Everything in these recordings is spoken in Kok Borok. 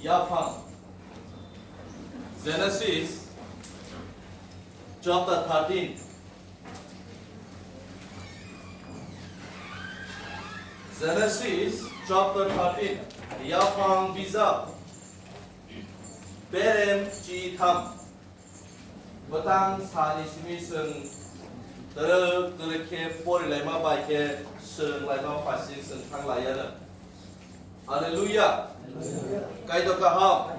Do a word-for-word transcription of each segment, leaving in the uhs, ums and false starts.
Yaphang. Genesis chapter thirteen. Genesis chapter thirteen. Yaphang bijap. Berem chitham. Bwtang sani simi chwng twrwk twrwk khe porilaima bai khe swrwnglaima phaising chwng thang lai ya no. Hallelujah. Kaitor kaham.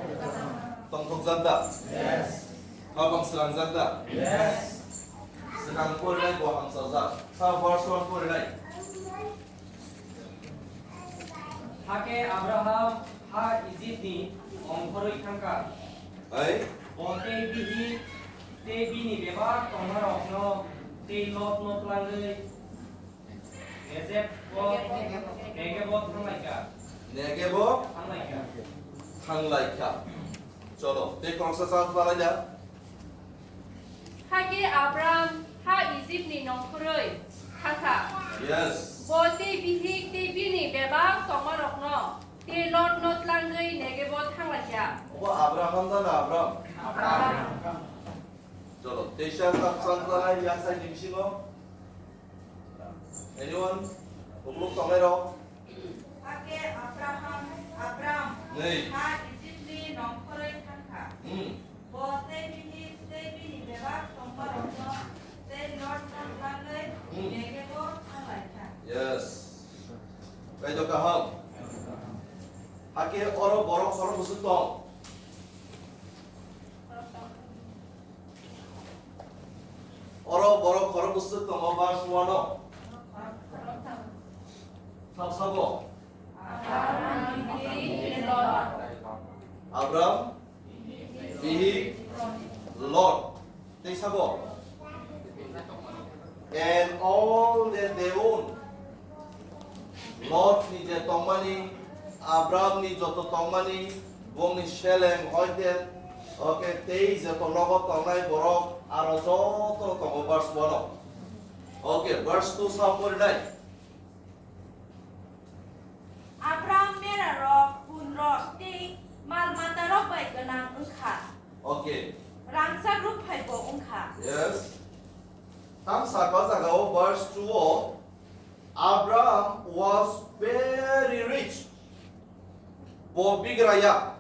Tongthokjak da? Yes. Habang srangjak da? Yes. Swkang porinai bo hamsajak. Sa verse one porinai. Hakhe Abraham ha Ijipni ongkhorwi thangkha. Hai? Bo tei bihik tei bini bebak tongmarokno tei Lotno twlangwi Negebo, Negebo thanglaikha. Negebo thanglaikha. Thanglaikha. Cholo, tei khoroksa chance balai da. Hakhe Abram ha Ijipni nongkhorwi thangkha. Yes. Bo tei bihik tei bini bebak tongmarokno tei Lotno twlangwi Negebo thanglaikha. Obo Abraham da na Abram? Abram. Cholo, teisa chance balai yang sai ni bisingo. Anyone? Ukluk tongnai rok? Hakhe Abraham, Abram, nei, ha Ijipni nongkhorwi thangkha. Hmm. Bo tei bini, tei bini bebak tongmarokno tei Lotno twlangwi, hmm, Negebo thanglaikha. Yes. Kaitor kaham. Hakhe oro borok khorok bwswk tong? Oro borok khorok bwswk tongo, verse one o. Sab sabo. Abram, bihik, Lot. Tei sabo. And all that they own. Lot ni je tongmani, Abram ni joto tongmani, bongni seleng hoite, okay, tei joto nogo tongnai borok, aro joto tongo verse one o. Okay, verse two sa porinai. Abram merarok, punrok tei mal matarok bai gwnang wngkha. Okay. Rangchak rukphaibo wngkha. Yes. Tang saka jagao verse two o, Abram was very rich. Bo bigraya.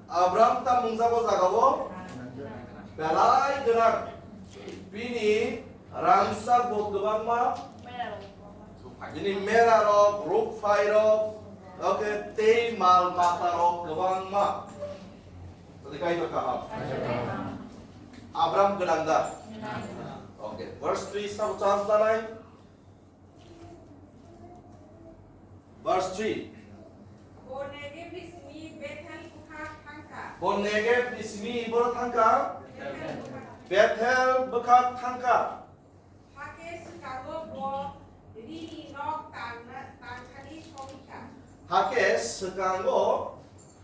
Abram ta mungjago jagao belai gwnang. Bini rangchak bo kwbangma. Bini merarok, rukphairok, okay, tei mal matarok kwbangma. Tadi kaitor kaham. Abram gwnang da? Okay, verse three sabo chance lanai. Verse three. Bo Negeb ni simi Bethel bwkhak thangkha. Bo Negeb ni simi boro thangkha. Bethel bwkhak. Bethel bwkhak thangkha. Hakhe swkango bo rini nok tangna, tangthani sogwikha. Hakhe swkango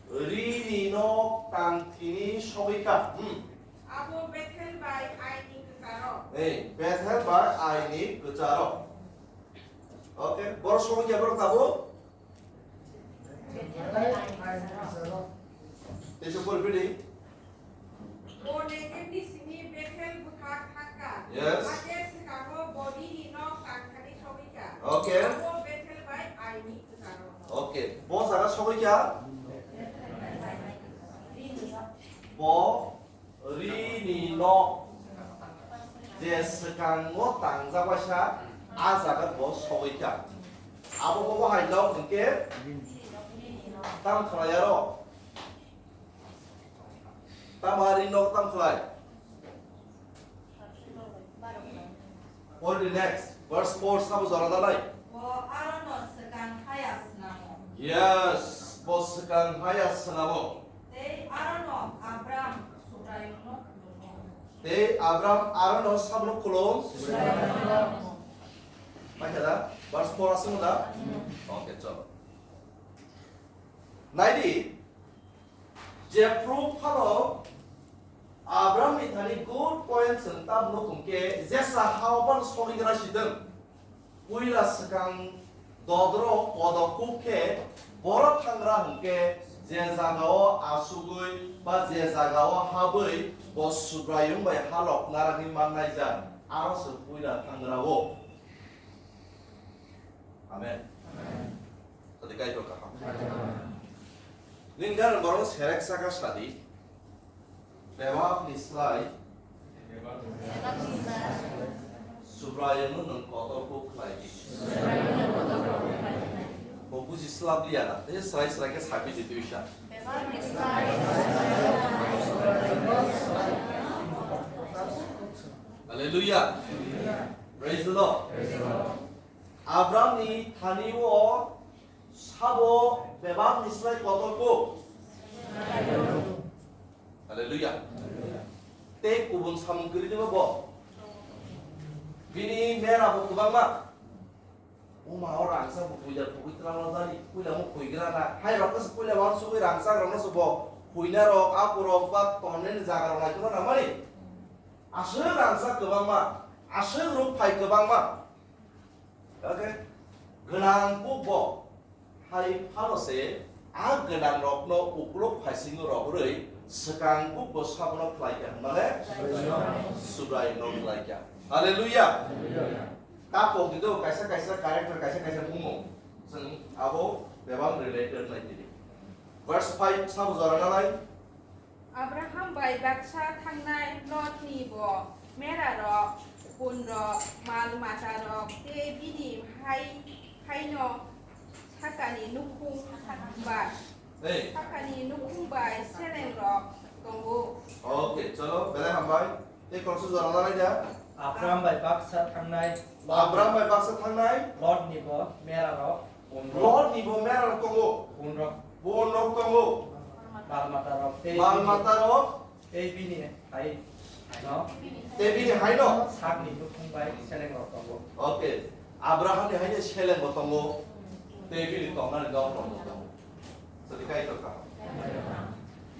rini nok tangthini sogwikha. Hmm. Abo Bethel bai Aini kwcharo. Ei, Bethel bai Aini kwcharo. Okay, boro sogwikha borok tabuk? Teisa pori pidi. Bo Negeb ni simi Bethel bwkhak thangkha. Yes. Hakhe swkango bo rini nok tangthani sogwikha. Okay. Abo Bethel bai Aini kwcharo. Okay. Bo jaga sogwikha? Bo rini nok je swkango tangjak waisa, a jaga bo sogwikha. Abo bo hai nok hwnkhe tam khlai aro. Tamo ari nok tam khlai? Pori di next, verse four sabo jora dalai. Bo arono swkang haya swnamo. Yes, bo swkang haya swnamo. Tei arono Abram Subraiyungno khulumo. Tei Abram arono sabono khulum. Subraiyungno. Paikha da? Verse four aswk da? Hmm. Okay, chalo. Naidi, Jephru phano Abramni thani good point chwng tabuk nukhung khe jesa hao phano sogwi gra sidwng. Puila swkang dodro kodo kuk khe borok thangra hwnkhe Je jagao asugwi ba je jagao habwi bo Subraiyung bai halok naragwi mannai jan, aro se puila thangrao. Amen. Tadi kaitor kaham. Nini gana borok serek saka sadi. Bebak ni slai. Subraiyung no nwng kotor kuk khlai di. Bo buji slap liya na. Tei srai srai khe sabi di tuisa. Hallelujah. Praise the Lord. Abraham ni thani o sabo bebak ni slai kotor kuk. Hallelujah. Tei kubun samung kwrwi de bo. Bini mera bo kwbangma. Uma o rangsa bo puila pugwi twlang jani. Puila mo khuigra na. Hai rok se puila wan sugwi rangsa rok no se bo. Khuina rok, apu rok ba tonne ni jaga rok lai tuma na mani. Aswk rangsa kwbangma. Aswk ruk phai kwbangma. Okay? Gwnang kuk bo hai phano se a gwnang rokno uklok phaisingo rogwi swkang kuk bo sabono khlai kha hwnmale Subrai no khlai kha. Hallelujah. Tapok dido kaisa kaisa character kaisa kaisa bumung. Chwng abo bebak related nai tini. Verse five sabo jora nalai. Abraham bai baksa thangnai Lotni bo merarok, bunrok, mal matarok tei bini hai haino sakani nukhung bai, Hey. Sakani nukhung bai selengrok tongo. Okay, chalo, belai hambai. Tei koloksa jora nalai da. Abraham bai baksa thangnai Lot. Abraham bai baksa thangnai. Lotni bo merarok. Lotni bo merarok tongo. Bunrok. Bunrok tongo. Mal matarok. Tei Mal bini, matarok. Tei bini hai no. Tei bini hai no. Sakni nukhung bai selengrok tongo. Okay. Abraham ni hai no seleng bo tongo. Tei bini tongnani nok rok bo tongo. Sadi kaitor kaham.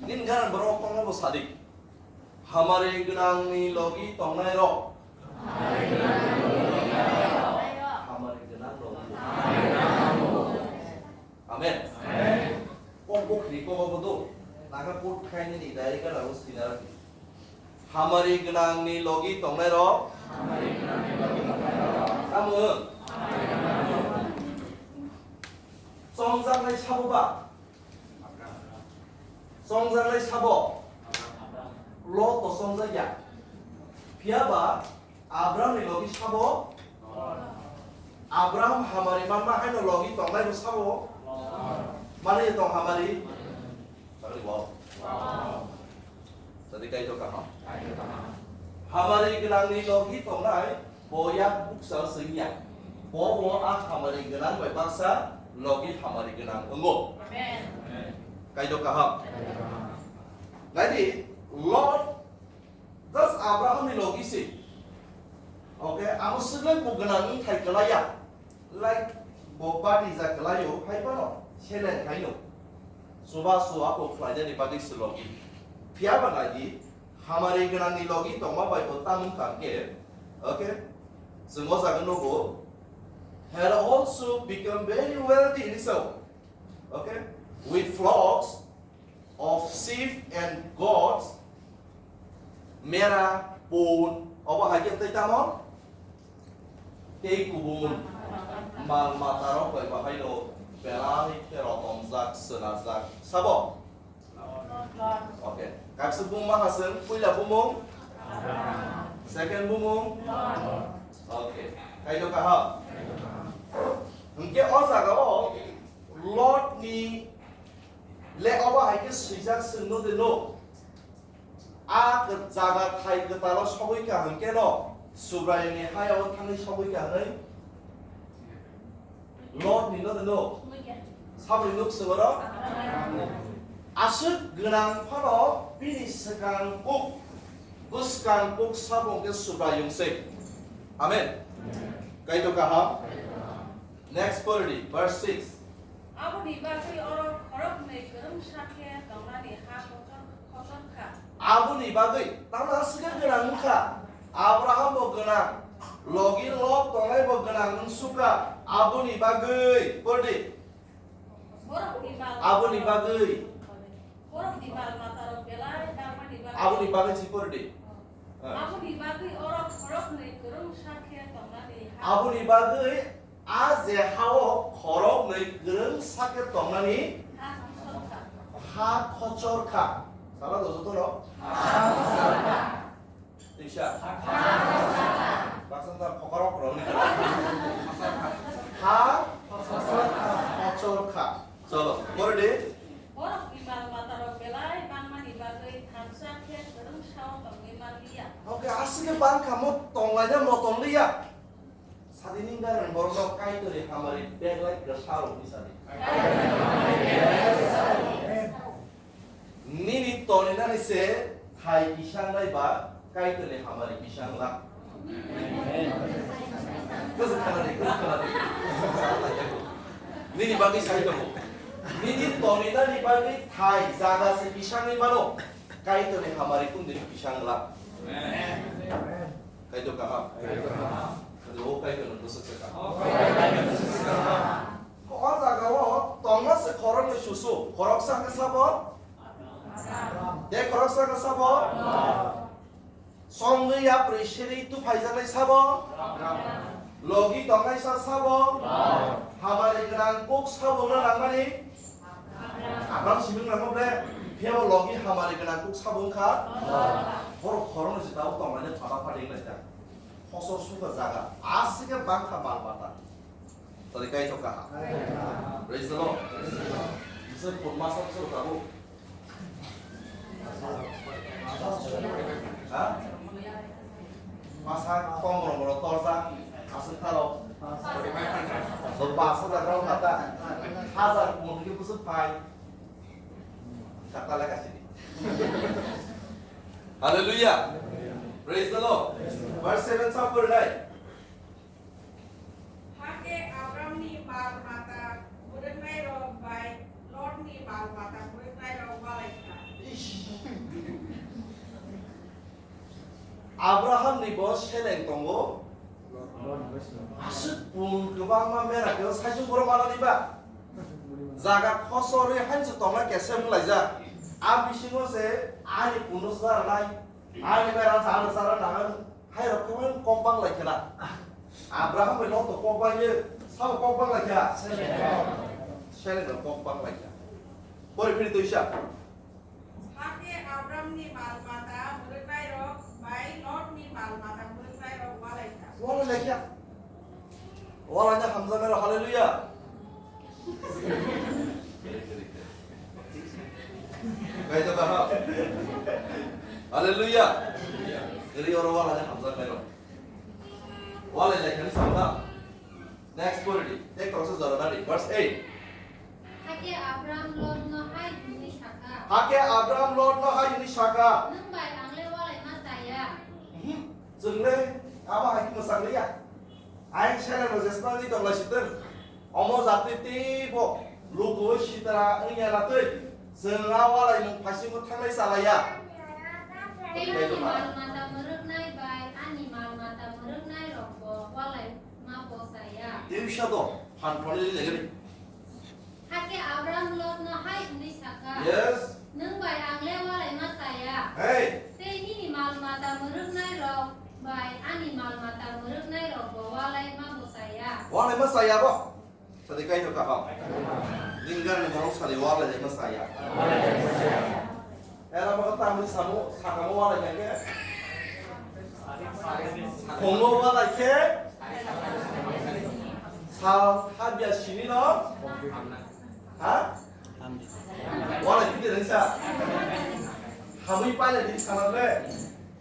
Nini gana borok tongo bo sadi. Hamari gwnangni logi tongnai rok. Hamari gwnang logi. Amen. Kok bo khri kok bo do. Naga put khaini ni dai gana ro sinara. Hamari gwnangni logi tongnai rok. Tamo. Chongjaknai sabo ba. Chongjaknai sabo? Lot to chongjak ya. Phiya ba Abraham ni logi sabo? Abraham hamari manma haino logi tongnai bo sabo? Mani tong hamari? Sakri bo. Jadi kaitor kaham. Hamari gwnangni logi tongnai bo yak buksa swngya. Bo bo a hamari gwnang bai baksa logi hamari gwnang wngo. Amen. Kaitor kaham. Naidi, Lot just Abraham ni logi se. Okay, amo swkle bo gwnang wng thai kwlaiya. Like, bo bati ja kwlaio, hai phano, seleng haino. Chuba chuwa bo khlaijani bagwi se logi. Phiya ba naidi, hamari gwnangni logi tongma bai bo tamung kang khe, okay? Chwng o jaga nugo, had also become very wealthy hini sao. Okay? With flocks of sheep and goats, mera, pun, obo hai khe tei tamo? Tei kubun mal matarok bai bahai no belai khe rotongjak, swnajak. Sabo? Okay. Kaisa bumung ma hasung, puila bumung? Second bumung? Okay. Kaitor kaham? Hwnkhe o jaga o Lot ni le obo hai khe swijak swngno de no. A kw-, jaga thai kwtalo sogwi kha hwnkhe no, Subraiyungni hayao thangwi sogwi kha hwnwi Lot ni no de no. Saboni nuk swngaro. Aswk gwnang phano bini swkang kuk, bwskang kuk sabo hwnkhe Subraiyung se. Amen. Kaitor kaham. Next pori di, verse six. Aboni bagwi oro khoroknwi kwrwngsa khe tongnani ha kotor, kotor kha. Aboni bagwi, tamo aswk gwnang wngkha. Abraham bo gwnang, logi Lot tongnai bo gwnang wngsukha. Aboni bagwi, pori di. Borokni bagwi. Aboni bagwi. Mal matarok belai bangmani bagwi. Aboni bagwi si pori di. Ah. Aboni bagwi oro khoroknwi kwrwngsa khe tongnani ha. Aboni bagwi a je hao khoroknwi kwrwngsa khe tongnani ha khochor kha. Ha khochor kha. Sala do jotono. Ha khochor kha. Teisa. Baksa ta phokarok rok ni. Ha? Kochor kha. Cholo, pore de. Borok ni mal matarok belai bangmani bagwi thansa khe kwrwng sao tongwi man liya. Oke, aswk khe bang kha mo tonglaina mo tong liya. Sadi ni gana borok no Kaitor ni hamari bag lai kwsa rok ni sadi. Nini toninani se thai kisang lai ba Kaitor ni hamari kisang la. Kwswk khana di, kwswk khana di. Nini bagwi sai tongo. Nini toninani bagwi thai jaga se kisangwi mano. Kaitor ni hamari kundini kisang la. Kaitor kaham. Kaitor kaham. Kaitor kaham. Kaitor kaham. O jaga o tongma se khoroknwi susu, khoroksa khe sabo? De khoroksa khe sabo? Songwi yapri siri tu phaijaknai sabo? Logi tongnai sa sabo? Hamari gwnang kuk sabo na nangmani? Abram siming nangma ble, phiyabo logi hamari gwnang kuk sabo wngkha? Borok khoroknwi se tabuk tonglaina phata phata wnglaijak. Khosor sukha jaga, aswk khe bangkha mal mata. Tari kai thok kaha. Praise the Lord. Isor pun masak sur tabu. Ha? Masa kong moro moro torsa aswk tharo. Do pas hajar rong kata. Hajar pun ke busuk phai. Kata leka sini. Hallelujah. Praise the Lord. Verse seven sa pernai. Hakhe Abramni mal mata mwrwknairok bai Lotni mal mata mwrwknairok walai kha. Ish. Abrahamni bo seleng tongo. Aswk pun kwbangma mera khe saisung borok manani ba. Jaga khosor ri hanse tongna kese wnglaijak. A bisingo se ani puno sara nai. Ani mera sara sara nang. Hai rok khe kok bang lai khela. Abraham bai Lot kok bang ye, sabo kok bang lai khela. Seleng rok kok bang lai khela. Pori phiri toisa. Hakhe Abramni mal mata mwrwknairok bai Lotni mal mata mwrwknairok walai kha. Walai lai khela. Walai na hamjaknairok, hallelujah. Kaitor kaham. Hallelujah. Ri oro walai hamjaknairok. Walai lai khani samda. Next pori di. Ek tongsa jora dadi. Verse eight. Hakhe Abram Lotno hai hwnwi sakha. Hakhe Abram Lotno hai hwnwi sakha. Nwng bai ang le walai ma chaya. Mhm. Chwng le abo hai khe mwchang liya. Aing seleng rok jesmani tong lai sitwng. Omo jati teibo lukuwi sitra wngya na twi. Chwng a walaimung phaisingbo thangnai chalaiya. Tei ani mal mata mwrwknai bai ani mal mata mwrwknai rokbo walai ma bo chaya. Tei wngsa do, phan thani legani. Hakhe Abram Lotno hai hwnwi sakha, Yes. Nwng bai ang le walai ma chaya. Hey. Tei nini mal mata mwrwknai rok bai ani mal mata mwrwknai rokbo walai ma bo chaya. Walai ma chaya bo. Sadi kai no kaham. Nini gana ni borok sadi walai ma chaya. Era ma tamni samo sakamo walai khe. Khongo walai khe. Sal habya sini no. Ha? Wala kiti rengsa. Hamwi paila di sana le.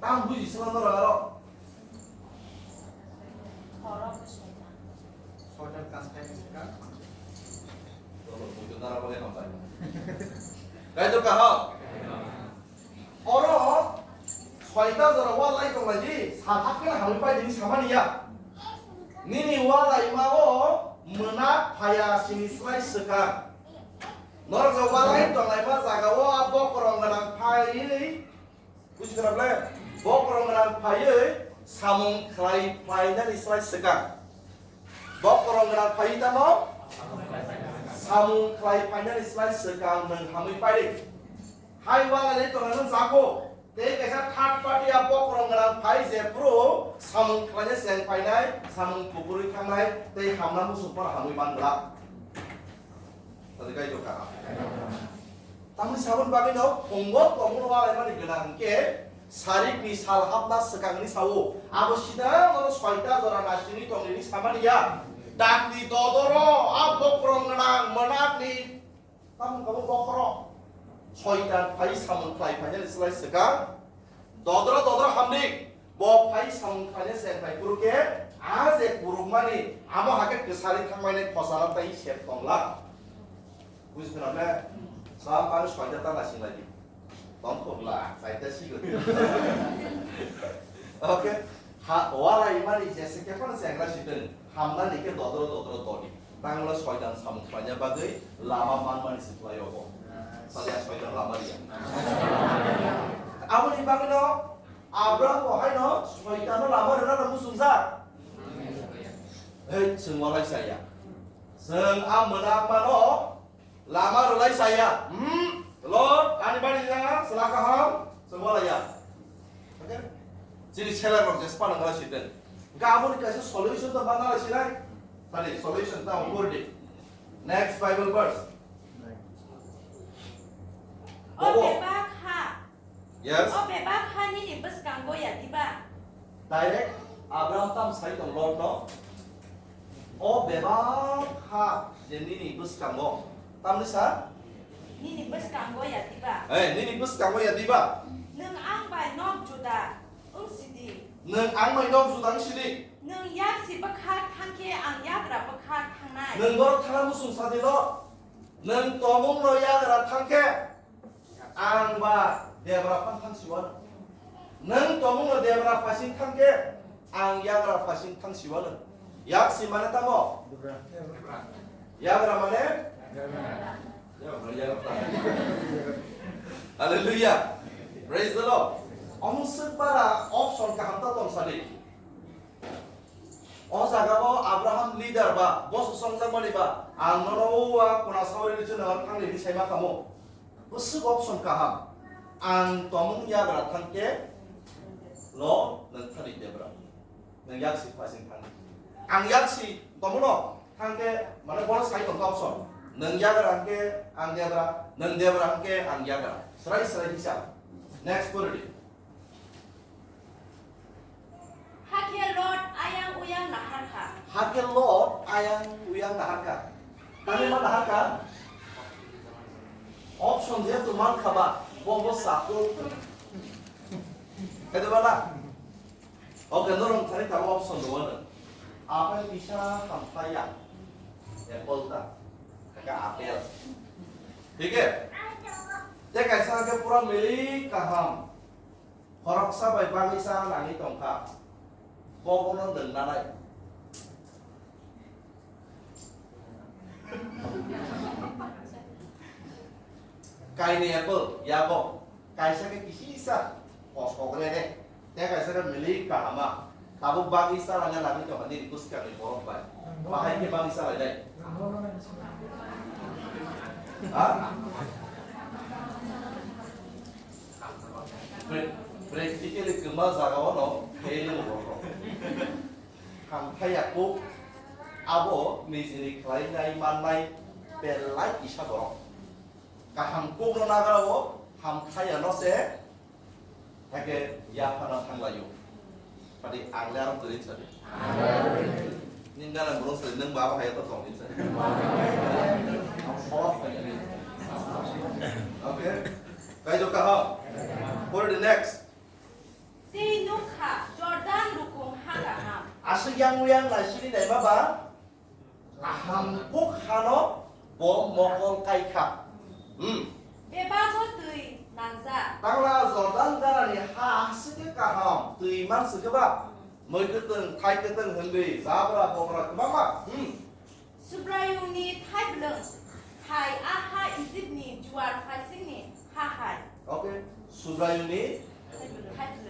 Tam buji sana no raro. Soitan kas kai ka. Dolo bujo dara bole hambai. Kai to kaha. Oro soita jora walai tonglaidi, sathak khe hamwi pai dini samani ya. Nini walaimao mwnak phaya sini slai swkang. Norok je walai tonglaima jagao a bokorong gwnang phaiwi, buji khna ble? Bokorong gwnang phaiwi samung khlai phlainani slai swkang. Bokorong gwnang phaiwi tamo? Samung khlai phainani slai swkang nwng hamwi paidi. Hai wala le tongo nang sako. Tei kaisa third party a bokhorok gwnang phai je phuru samung khlaina cheng phainai, samung kuburwi thangnai, tei hamna muchung phano hamwi man glak. Tadi kai jokha. Tamni sabon bagwi no phungo tongmung walaimani gwnang hwnkhe sarikni sal hapna swkangni sao. Abo sida ono soita jora nasini tongni samani ya. Dakni dodoro a bokhorok gwnang mwnakni Tamung kabo bokhorok. Soitan phai samung khlai phainani slai swkang. Dodro dodro hamdi. Bo phai samung khlaina se phai kuruk khe, a je kurukmani, amo hakhe kwsari thangmani khosana tei sep tongla. Buji khna ne? Sa pang soita ta nasing lagi. Tong khobla, saita sigo. Okay. Ha, walai mani jese khe phano chengra sitwng, hamnani khe dodro dodro dodi. Tangla soitan samung khlaina bagwi lama manmani se khlai obo. Sadi a soitan lama riya. Aboni bagwino Abraham bo haino soitano lama rwna rw muchungjak. Hei, chwng walai saya. Chwng a mwnakmano Lama rwlai saya. Hmm? Lord, ani bari ya, sela kaham, sengwala ya. Okay? Chini seller rok je spana ngala siten. Ga aboni kaisa solution to bana sinai. Tadi solution ta ongkor di. Next Bible verse. O Bobo. Bebak ha. Yes. O bebak ha nini bwskango ya diba? Direct Abraham tam sai tong Lord no. O bebak ha je nini bwskango. Tamni sa? Nini bwskango ya diba? Eh, nini bwskango ya diba? Nwng ang bai nok juda wng sidi. Nwng ang bai nok juda wng sidi. Nwng yaksi bwkhak thangkhe ang yagra bwkhak thangnai. Nwng borok thangna muchung sadi lo. Nwng tomung no yagra thangkhe Ang ba debra phang thang siwano. Nwng tomungno debra phasing thangkhe, ang yagra phasing thang siwano. Yaksi mane tamo? Yagra mane? Yagra, yagra. Hallelujah. Praise the Lord. Omo swk bara option kaham ta tong sadi. O jaga o Abraham leader ba, boso songjakmani ba, ang nono o a kona sauri ni chwng nang thang di hinwi sai ma kamo. Bwswk option kaham. Ang tomung yagra thangkhe lo nwng thani debra. Nwng yaksi phasing thang. Ang yaksi tomungno thangkhe mane bono sai tongkha option. Nwng yagra hwnkhe ang debra, nwng debra hwnkhe ang yagra. Srai srai hisab. Next pori di. Hakhe Lot ayang uyang naharkha. Hakhe Lot ayang uyang naharkha. Tangwi ma naharkha? Option je to mankha ba, bo bo sako. Kede bala? Okay, norong thani tamo option do wano. Apple kisa hamthai ya. Apple ta. Ka apple. Thik hai? Te kaisa ke pura mili kaham. Khoroksa bai bagwi cha nangwi tongkha. Bo bono nwng nanai. Kaini apple, yago. Kaisa khe kisisa, koskok re re. Te kaisa khe mili kahama. Tabuk bagwi cha nangya nangwi tongkha nini bwskangni borok bai. Bahai khe bagwi cha nai. Ha? Pra-, practically kwma jaga o no fail wng borok. Hamthai ya kuk abo nijini khlainai mannai belai kisa borok. Kaham kuk no nagra o hamthai ya no se Hakhe yaphana thanglaio. Padi ang le aro kwrwi sadi. Nini gana borok sadi, nwng baba hai to tong nini sadi. Okay. Kaijo kaham. For the next. Tei nukha Jordan rukung ha kaham. Aswk yang uyang lai sini dai baba. Kaham kuk hano bo mokol kai kha. Hmm. Bebago twi nangjak. Tangla Jordan ganani ha aswk khe kaham twi manswk khe ba? Mui kwtwng, thai kwtwng hwnwi jabra bokra kwbangma. Hmm. Subraiyungni thai bwlwng hai a ha Ijipni juar phaisingni ha hai. Okay, Subraiyungni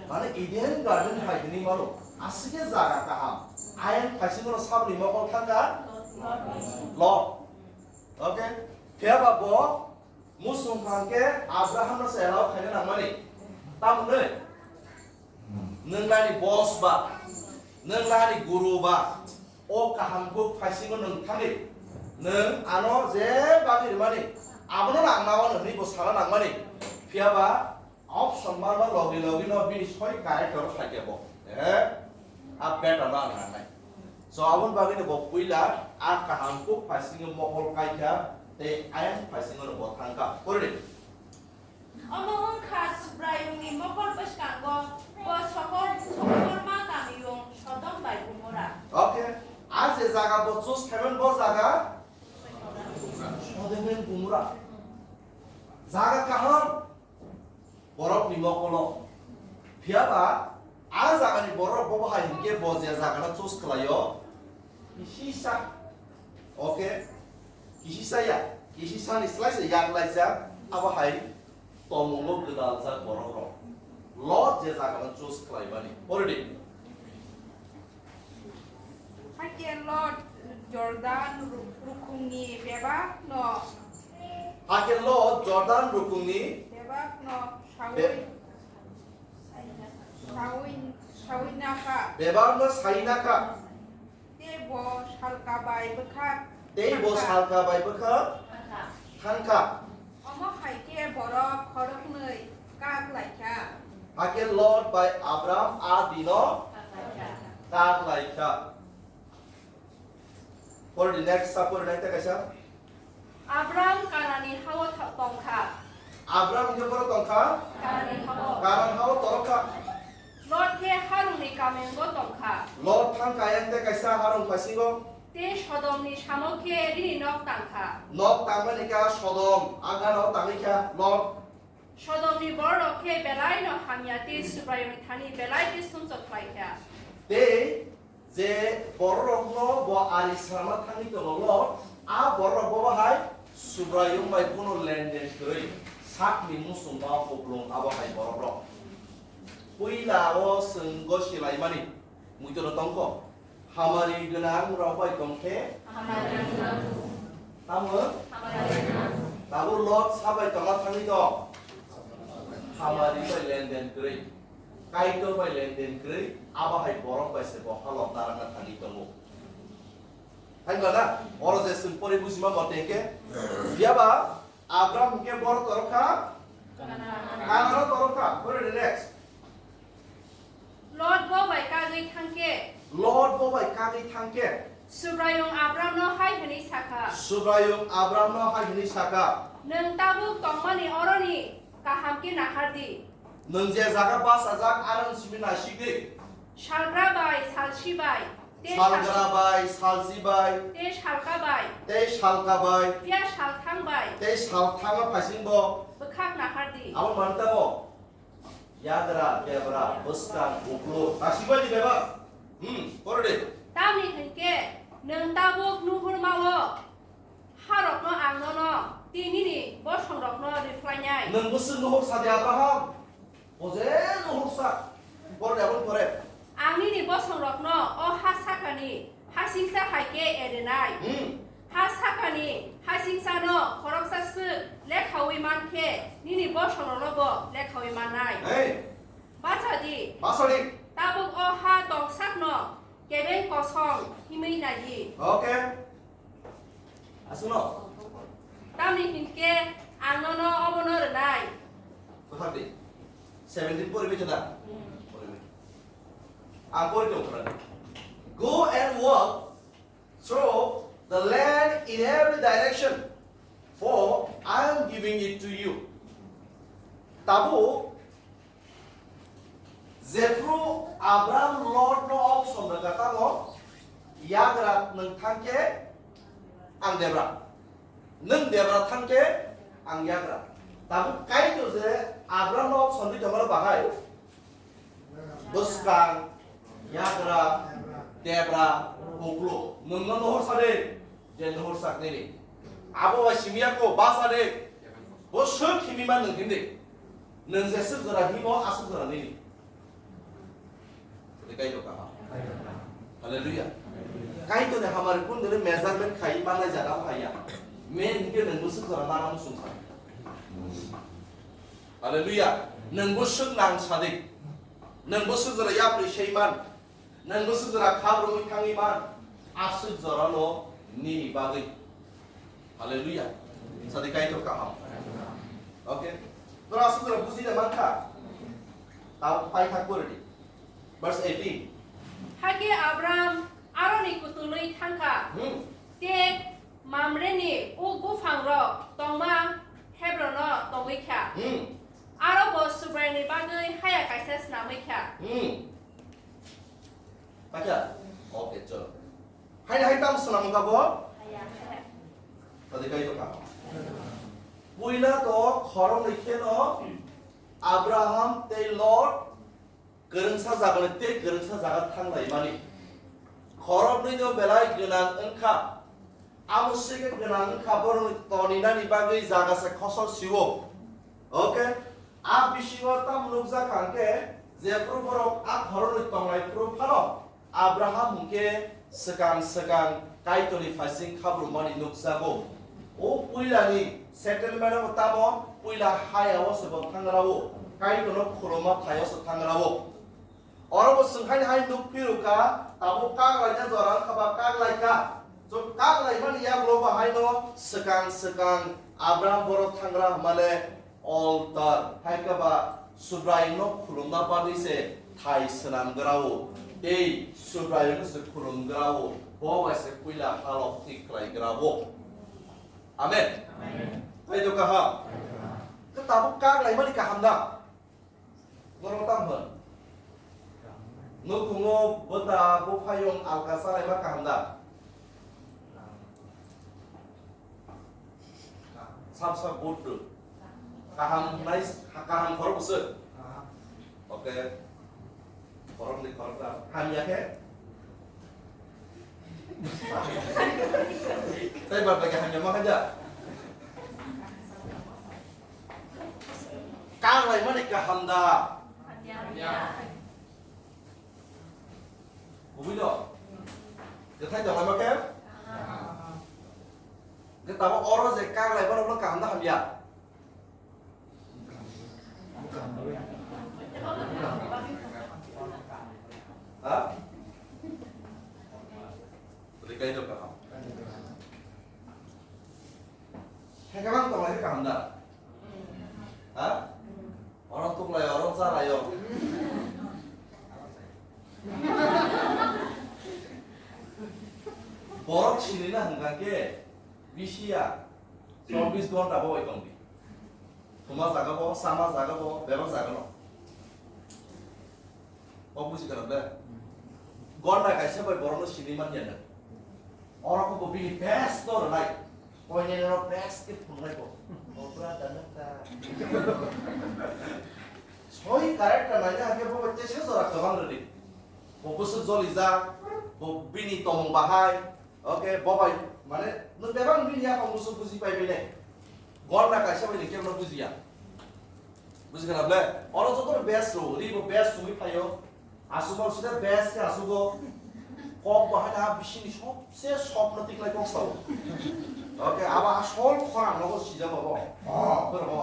mane Eden Garden hai hwnwi mano. Aswk khe jaga kaham. Ayang phaisingno saboni mokol thangkha Lot. Okay, phiya ba bo Musung hwnkhe Abraham no se allow khaina nangmani. Tamoni? Nwng nani boss ba, nwng nani guru ba, o kaham kuk phaisingo nwng thangwi, nwng ano je bagwi rwmani, abono nang nao hwnwi bo sana nangmani. Phiya ba option manma logi logi no bini soi character phaikhe bo. Eh? A better no ang nangnai. So aboni bagwi no bo puila a kaham kuk phaisingo mokol kaikha tei ayang phaisingo no bo thangkha. Pori di. Omo wngkha Subraiyungni mokol bwskango bo sokol, sokolma kamiyung Sodom bai Gomora. Okay. A je jaga bo choose khaimani bo jaga Sodom and Gomora. Jaga kaham borokni mokolo. Phiya ba a jagani borok bo bahai hinkhe bo je jagano choose khlaio. Kisisa. Okay. Kisisa ya. Kisisa ni slai se yak laijak. Abo hai tomungo gwdaljak borok rok. Lot je jagano choose khlaimani. Pori di. Hakhe Lot Jordan ru-, rukungni bebakno Hakhe Lot Jordan rukungni bebakno saui, be- saui, saui nakha. Bebakno sai nakha. Tei bo salka bai bwkhak Tei bo thangkha. Salka bai bwkhak thangkha. Omo hai khe borok khoroknwi kak laikha. Hakhe Lot bai Abram a dino kak laikha. For the next supper, next kaisa. Abram Kanani hao tha-, tongkha. Abram hingke boro tongkha? Kanani hao. Kanan hao torokha. Lot khe Harungni kamengo tongkha. Lot thangkha ayang tei kaisa Harung paisingo. Tei Sodomni samo khe rini nok tangkha. Nok tangmani ka Sodom, a gana o tangwi kha Lot. Sodomni bororok khe belaino hamya tei Subraiyungni thani belai khe sumsok khlai kha. Tei je bororokno bo ari srama thangwi tongo Lot, a bororok bo bahai Subraiyung bai bono lenden kwrwi sakni muchungma kuplung abo hai borokrok. Puila o chwng gosi laimani muitorno tongkho. Hamari gwnang rok bai tong khe. Hamari gwnang. Tamo? Hamari gwnang. Tabuk Lot sa bai tongma thangwi tong. Hamari bai lenden kwrwi. Kaitor bai lenden kwrwi. Abo hai borok bai se bo halok narwkna thangwi tongo. Hai ba na? Oro je chwng pori bujima bo tengkhe. Phiya ba Abram hwnkhe boro torokha, Kanano torokha. Pore di next. Lot bo bai kagwi thangkhe. Lot bo bai kagwi thangkhe. Subraiyung Abramno hai hwnwi sakha. Subraiyung Abramno hai hwnwi sakha. Nwng tabuk tongmani oroni kaham khe nahar di. Nwng je jaga bachajak, aroni simi naisigwi. Salgra bai, salsi bai, tei sal- Salgra bai, salsi bai, tei salka bai, tei salka bai, phiya salthang bai, tei salthangma phaisingbo. Bwkhak nahar di. Abo manwi tamo? Yagra, debra, bwskang, bukluk, naisigwi di bebak. Hmm, pore di. Tamni hwnkhe nwng tabuk nuhurma-o harokno ang nono tei nini bosongrokno riphlainai. Nwng bwswk nuhur sa di, Abraham? Bo je nuhursa, pore di, aboni pore. Ang nini bosongrokno o ha sakani hasingsa hai khe edenai. Hmm. Ha sakani hasingsano khoroksa swk lekhaui man khe nini bosongrokno bo lekhaui mannai. Hey. Bacha di. Bacha di. Tabuk o ha tongsakno kebeng kosong himwi nai di. Okay. Aswkno? Tamni hinkhe ang nono omono rwnai. Kwthar di. Seventeen poribai khe da? Hmm. Poribai. Ang pori tong khna di. Go and walk through the land in every direction, for I am giving it to you. Tabuk Jephru Abram Lot no option rwkha tamo, yagra nwng thangkhe ang debra, nwng debra thangkhe ang yagra. Tabuk Kaitor je Abram no option ri tongmani bahai bwskang, yagra, debra, buklo, nwng no nohor sade, je nohor sak nini. Abo bai simi ya ko basa de, bo swk himi man nwng hindi. Nwng je swk jora himo, aswk jora nini. Tei Kaitor kaham. Hallelujah. Kaitor ni hamari kun dene measurement khai manai jaga bo haya. Men hingke nwng bwswk jora nana musung sa. Hallelujah. Nwng bwswk nang sadi. Nwng bwswk jora yapri seiman. Nwng bwswk jora khabrumwi thangwi man. Aswk jorano nini bagwi. Hallelujah. Sadi Kaitor kaham. Okay. Nora aswk jora bujina mankha. Tamo paithak pori di. Verse eighteen. Hakhe Abram aroni kutulwi thangkha. Hmm. Tei Mamreni uk buphangrok tongma Hebrono tongwi kha. Hmm. Aro bo Subraini bagwi haya kaisa snamwi kha. Hmm. Acha, okay, chalo. Haini hai tam swnam wngkha bo? Tadi kai to ka. Puila to khoroknwi kheno Abraham tei Lot kwrwngsa jagani tei kwrwngsa jaga thanglaimani. Khoroknwino belai gwnang wngkha. Amo sege gwnang wngkha borokni toninani bagwi jaga se khosor siwo. Okay? A bisingo tamo nukjak kha hwnkhe, jephru borok a khoroknwi tonglai phuru phano, Abraham hwnkhe swkang swkang Kaitorni phaising khabrumani nukjago. O puilani settlement-o tamo puila hayao se bo thangrao, Kaitorno khulumma phaio se thangrao. Oro bo swnghaini hai nuk phirukha, tabuk kak laina jora wngkha ba kak laikha. Chwng kak laimani yagulo bo haino swkang swkang Abraham borok thangra hwnmale altar, hai khe ba Subraiyungno khulumna bagwi se thai swnamgrao, tei Subraiyungno se khulumgrao, bo bai se puila halok thik khlaigrao. Amen. Amen. Hai do kaham. Khe tabuk kak laimani kaham da? Borok tamo hwn? Nukhungo bwta buphayung alka chalaima kaham da? Sab sab vote rw. Kaham nai, kaham khorok bwswk? Okay. Khoroknwi khoroktham. Hamya khe? Tei bad baki hamya ma khaja? Kang lai mani kaham da? Kubui do? Kwthai tong lai ma khe? Khe tamo oro je kang lai mano kaham da hamya? Ha? Rikai to kaham. Hekabang tong lai kaham da? Ha? Oro tuklai, oro chalaio. Borok sinina hwnkha khe bisiya chobbish ghonta bo bai tongdi. Thuma jaga bo, sama jaga bo, bebak jaga no. Kok buji kana ble? Ghonta kaisa bai borokno sini man ya. Oro ko bini best no rwnai. Koine no best ke phungnai ko. Opra danang ta. Soi correct ka nanya ke bo tesa jora kabang rwdi. Bo busu joli ja, bo bini tomong bahai. Okay, bo bai, mane, nwng bebak bini yaphang busu buji pai bini. Ghonta kaisa bai ni kebo no bujiya. Buji kana ble? Oro joto best ro, ri bo best sumi phaio. Asuk bo sida best khe asuk bo. Kok bahai na bisini sobse sok no tiklai kok sao. Okay, aba asol khorang no sija bo. Oh, khorang bo.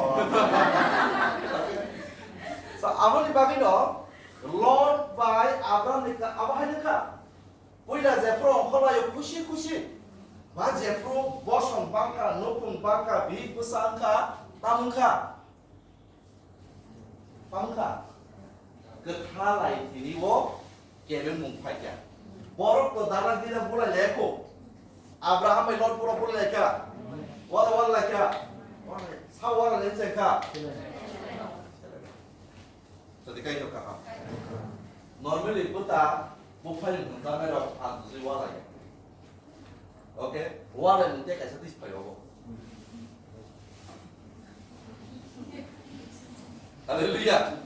So, aboni bagwi no, Lot bai Abram ni ka, abo hai nokha. Puila jephru ongkhorlaio khusi khusi. Ba jephru bosong bangkha, nukhung bangkha, bihik bwsa wngkha, tam wngkha. Tam wngkha. Kwtha lai tini o kebengmung phaikha. Borok to dana dina bulai lekho. Abraham bai Lot borok bulai lekha. Wala wala lekha. Sa wala lekha. Jadi kaito kaham. Normally buta buphai mungtanai rok ang tujui walai. Okay, walai mungte kaisa tis phai obo. Hallelujah.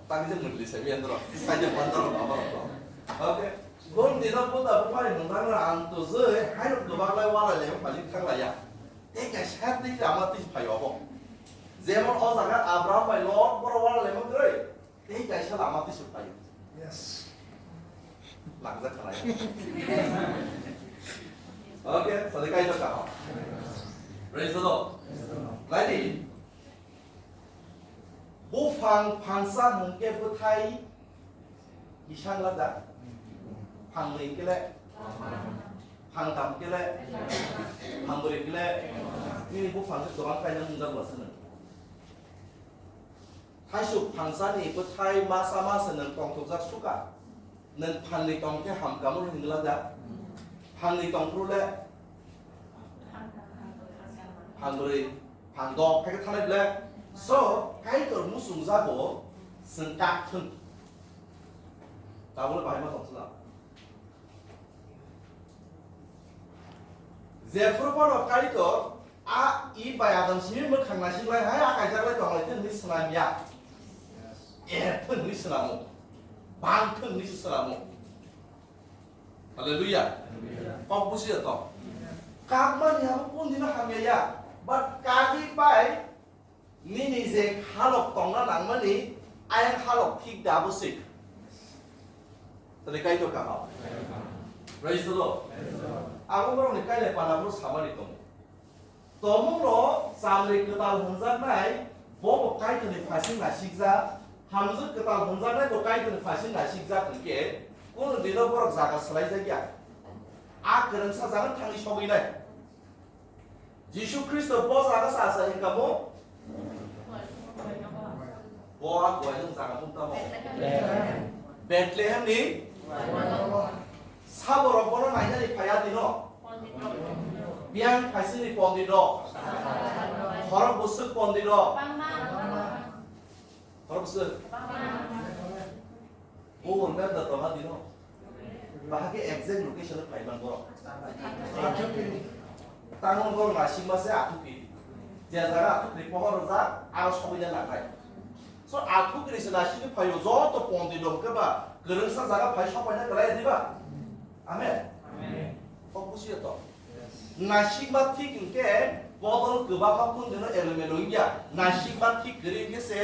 Tang je mungli sai miyan dro. Sai je pandro baba rok. Okay. Gon dino buta buphai mungtanai ang tujui hai rok gobak lai walai le phai thang laya. Tei kaisa tei lama twi phai obo. Jemon o jaga Abraham bai Lot borok wala lemon kwrwi, tei kaisa lama twi phai. Yes. Langjak khalai. Okay, sadi kaisa kaho. Praise the Lord. Laidi. Buphang phangsa hwnkhe bwthai kisa wngla da? Phangnwi hwnkhe le? Phangtham hwnkhe le? Phangbrwi hwnkhe le? Nini buphang khe kwbang khaina wngjak bwswk nwng. Thaisuk phangsani bwthai masa masa nwng tongthokjak suka. Nwng phangnwi tong khe hamkam wngwi hwngla da? Phangnwi tong phuru le? Phangbrwi, phangdok, hai khe thanai ble. So, Kaitor muchungjago chwng kak thwng. Tabukle bahai ma tong sla. Jephuru bono Kaitor a i bai adam simi mwkhang naisik lai hai a kaijak lai tong lai thwng hwnwi swnam ya. Er thwng hwnwi swnamo. Bang thwng hwnwi se swnamo. Hallelujah. Kok busi ya to. Kak mani abo kun dino hamya ya. But kagwi bai nini je halok tongna nangmani ayang halok thik da abo se. Tadi Kaitor kaham. Praise the Lord. Abo borokni kailai pana bro samani tongo. Tomungno chamri kwtal hwnjaknai, bobo Kaitorni phaising naisikjak, hamjwk kwtal hwnjaknai bo Kaitorni phaising naisikjak hwnkhe, kunu dino borok jaga swlaijakya. A kwrwngsa jaga thangwi sogwinai. Jisu Khristo bo jaga sa sa hwnkha mo? Bo a guainung jaga mung tamo? Bethlehemni saborok bono nainani phaiya dino. Biyang phaisingni pondit rok. Khorok bwswk pondit rok. Khorok bwswk. Bo wngna da tongha dino. Bahai khe exact location o phai man borok. Tango borok naisingma se athukri. Je jaga athukri pohor rwjak, aro sogwina nangnai. So athukri se naisingwi phaio, joto pondit rok khe ba kwrwngsa jaga phai sokpaina kwlai diba? Amen. Amen. Kok busiya to. Naisikma thik hwnkhe bodol kwbangma kundino elomelo wngya. Naisikma thik kwrwi hwnkhe se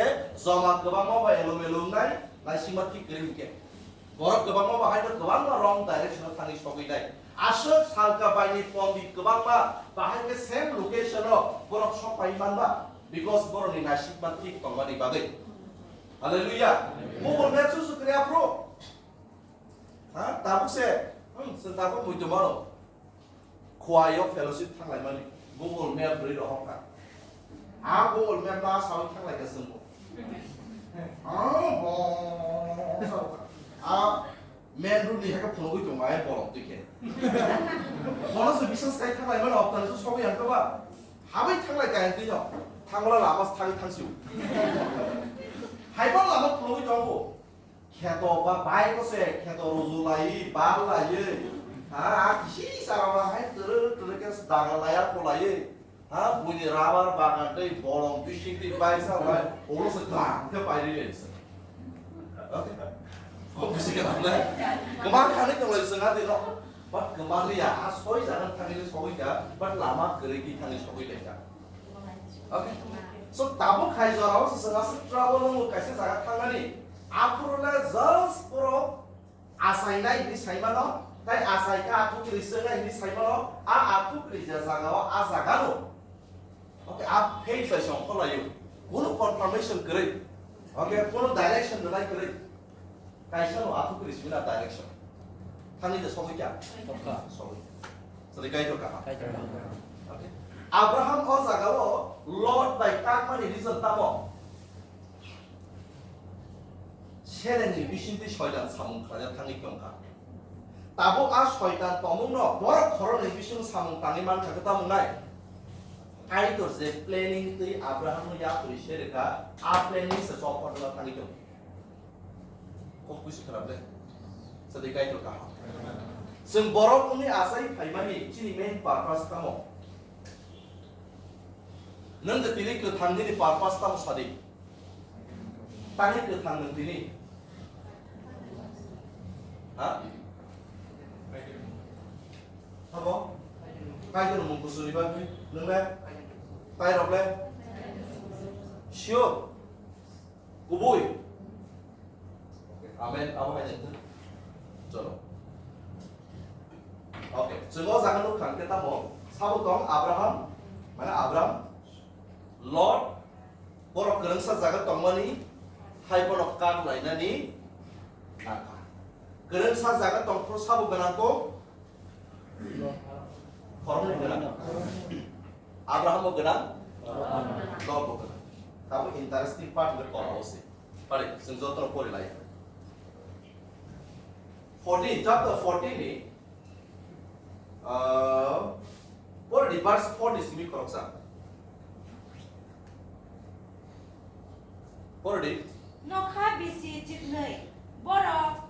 joma kwbangma ba elomelo wngnai, naisikma thik kwrwi hwnkhe. Borok kwbangma ba haino kwbangma wrong direction-o thangwi sogwi nai. Aswk salka baini pondit kwbangma bahai khe same location-o borok sok pai manba, because borokni naisikma thik tongmani bagwi. Hallelujah. Mukul map su su kwrwi aphuru. Ha? Tabuk se, hmm, se tabuk muitu mano. Khwai o fellowship thanglaimani Google Map bwrwi rohorkha. A Google Map no a sawi thanglaikha chwngbo. A bo, a main road ni hai khe phunugwi tongo ai bolong twi khe. Bono se biswas khai thanglaimani, optani se sogwi ang khe ba. Habai thanglaikha ang twi no. Thangla lama thangwi thangsiu. Haiba lama phunugwi tongo. Kheto ba bike o se kheto ruju lai, bal lai. Ha, a kisi sarao hai turu turu khe daga lai a kolai. Ha, buini rubber bagan tei bolong bising tei bai sa lai, oro se klam khe pai ri lai se. Okay. Kok bisi khe lam lai. Kema khani tong lai se ngadi no. But kema liya, a soi jagan thangwi sogwi kha, but lama kwrwi di thangwi sogwi lai kha. Okay. So tabuk hai jorao se chwng aswk trouble wngo kaisa jaga thangnani. Aphuru le just borok achainai hinwi saimano, tai achai khe athuk kwrwi chwngnai hinwi saimano, a athuk kwrwi je jagao, a jagano. Okay, a faith bai songkho laio. Kunu confirmation kwrwi. Okay, kunu direction rwnai kwrwi. Kaisa no athuk kwrwi simi na direction. Thangwi de sogwi kha? Sogwi kha. Sogwi kha. Sori Kaitor kaham. Kaitor kaham. Okay. Abraham o jagao Lot bai takmani reason tamo? Selengni bisingtwi soitan samung khlaijak thangwi tongkha. Tabuk a soitan tongmungno borok khoroknwi bising samung tangwi mankha khe tamo nai? Kaitor je planning twi Abrahamno yapri serikha, a planning se chopotna thangwi tong. Kok busi khwna ble. Sadai Kaitor kaham. Chwng borok wngwi achai phaimani chini main purpose tamo? Nwng je tini kwthang nini purpose tamo sadi? Tani kwthang nwng tini? Ha? Abo? Kaitor mung kusuni bagwi nwng le? Tai rok le? Sure. Kubui. Amen. Abo hai jeng. Cholo. Okay. Chwng o jaga nuk thang khe tamo? Sabo tong Abraham, mane Abram, Lot, Borok kwrwngsa jaga tongmani hai bono kak lainani nangkha. Kwrwngsa jaga tongphuru sabo gwnang kok? Khoroknwi gwnang. Abraham bo gwnang, Lot bo gwnang. Tamo interesting part hwnkhe Torah o se. Pare, chwng jotono pori lai. Fourteen, chapter fourteen ni, ah, pori di, verse four ni simi khoroksa. Pori di. Nokha bisi chiknwi borok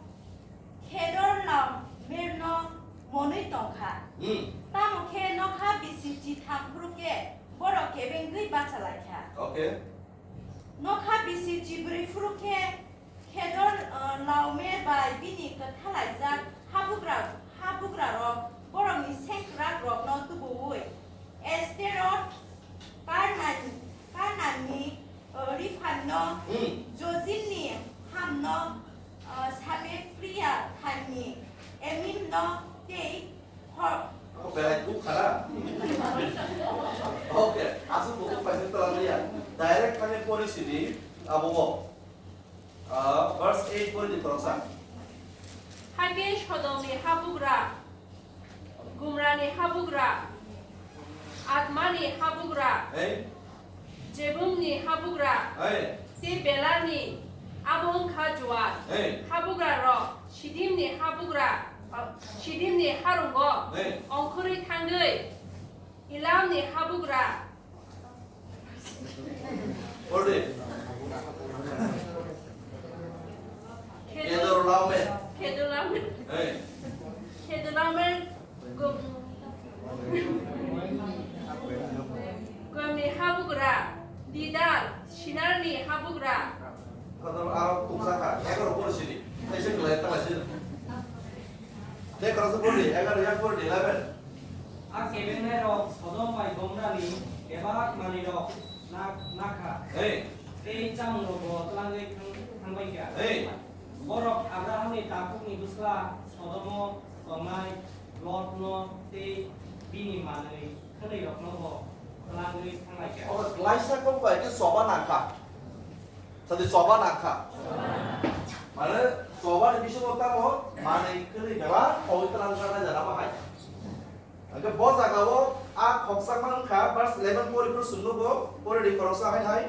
Khedorlaomerno monwi tongkha. Hmm. Tamo khe nokha bisi chitham phuru khe borok kebengwi bacha laikha. Okay. Nokha bisi chibrwi phuru khe Khedor, uh, Laomer bai bini kwthalaijak habugra, habugrarok borokni sengkrakrokno tubu-ui Asterot, Karnan, Karnanni, uh, Riphanno, Hmm. Jojimni Hamno, uh, Sabe Priya Khanni Emimno tei Hor- Ako belai kuk khana. Okay, aswk buku paisa twlang liya. Direct thangwi pori sidi abo bo. Ah, verse eight pori di khoroksa. Hakhe Sodomni habugra, Gumrani habugra, Admani habugra, Hey. Jebumni habugra, Hey. tei Belarni, abo wng kha Joar. Hey. Habugrarok Sidimni habugra, Sidimni harungo Hey. ongkhorwi thangwi, Elamni habugra. Orde. Khedor-, Khedorlaomer. Khedorlaomer. Hey. Khedorlaomer Gom-, Gomni habugra, Didal, Sinarni habugra. Kotor aro tuksa kha, egaroh pori sidi. Tei se kwlai tala sidi. Tei khoroksa pori di, egaroh yak pori di, eleven. A kebengnai rok Sodom bai Gomorani bebak manwi rok na-, nakha. Hey. Tei chamung rok bo twlangwi thang-, thangbai kha. Hey. Borok Abrahamni takhukni bwsla Sodomo tongnai Lotno tei bini manwi khwnwi rokno bo twlangwi thanglaikha. Oro klaisa kok bai khe choba nangkha. Sadi choba nangkha. Mane choba ni bisingo tamo manwi khwnwi bebak khogwi twlangkha nai jana bahai. Hingke bo jagao a khoksa mankha, verse eleven pori phuru chwng nugo, pori di khoroksa hai hai.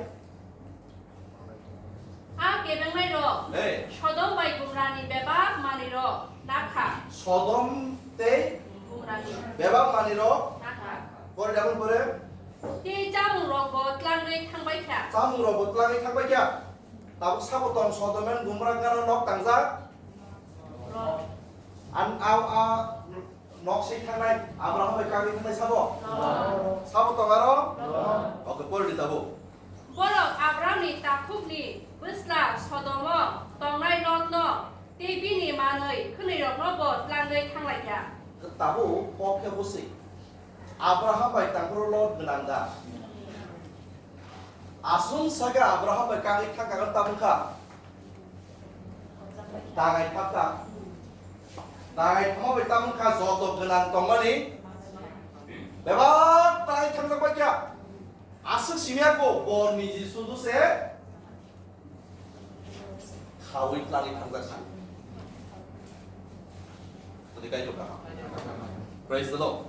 A kebengnai rok Hey. Sodom bai Gomorani bebak manwi rok nakha. Sodom tei Gomorani bebak manwi rok nakha. Pore dabon pore. Tei chamung rok bo twlangwi thangbai kha. Chamung rok bo twlangwi thangbai kha. Tabuk sabo tong Sodom and Gomorrah gana nok tangjak. Rok. An au a nok se thangnai Abraham bai kagwi thangnai sabo. Rok. Sabo tong aro. Rok. Oke pore di tabuk. Borok Abramni takhukni bwsla Sodomo tongnai Lotno tei bini manwi khwnwirokno bo tlangwi thanglaikha. Tabuk kok khe bwswi Abraham bai tangphuru Lot gwnang da? Aswng sakhe Abraham bai kagwi thangkha tabuk kha. Tangai thapta. Tangai thama bai tamo kha joto gwnang tongmani bebak tangai thangjak bai kha. Aswk simya ko bo niji sudu se khawi tlangwi thangjak kha. Tadi kai to kha. Praise the Lord.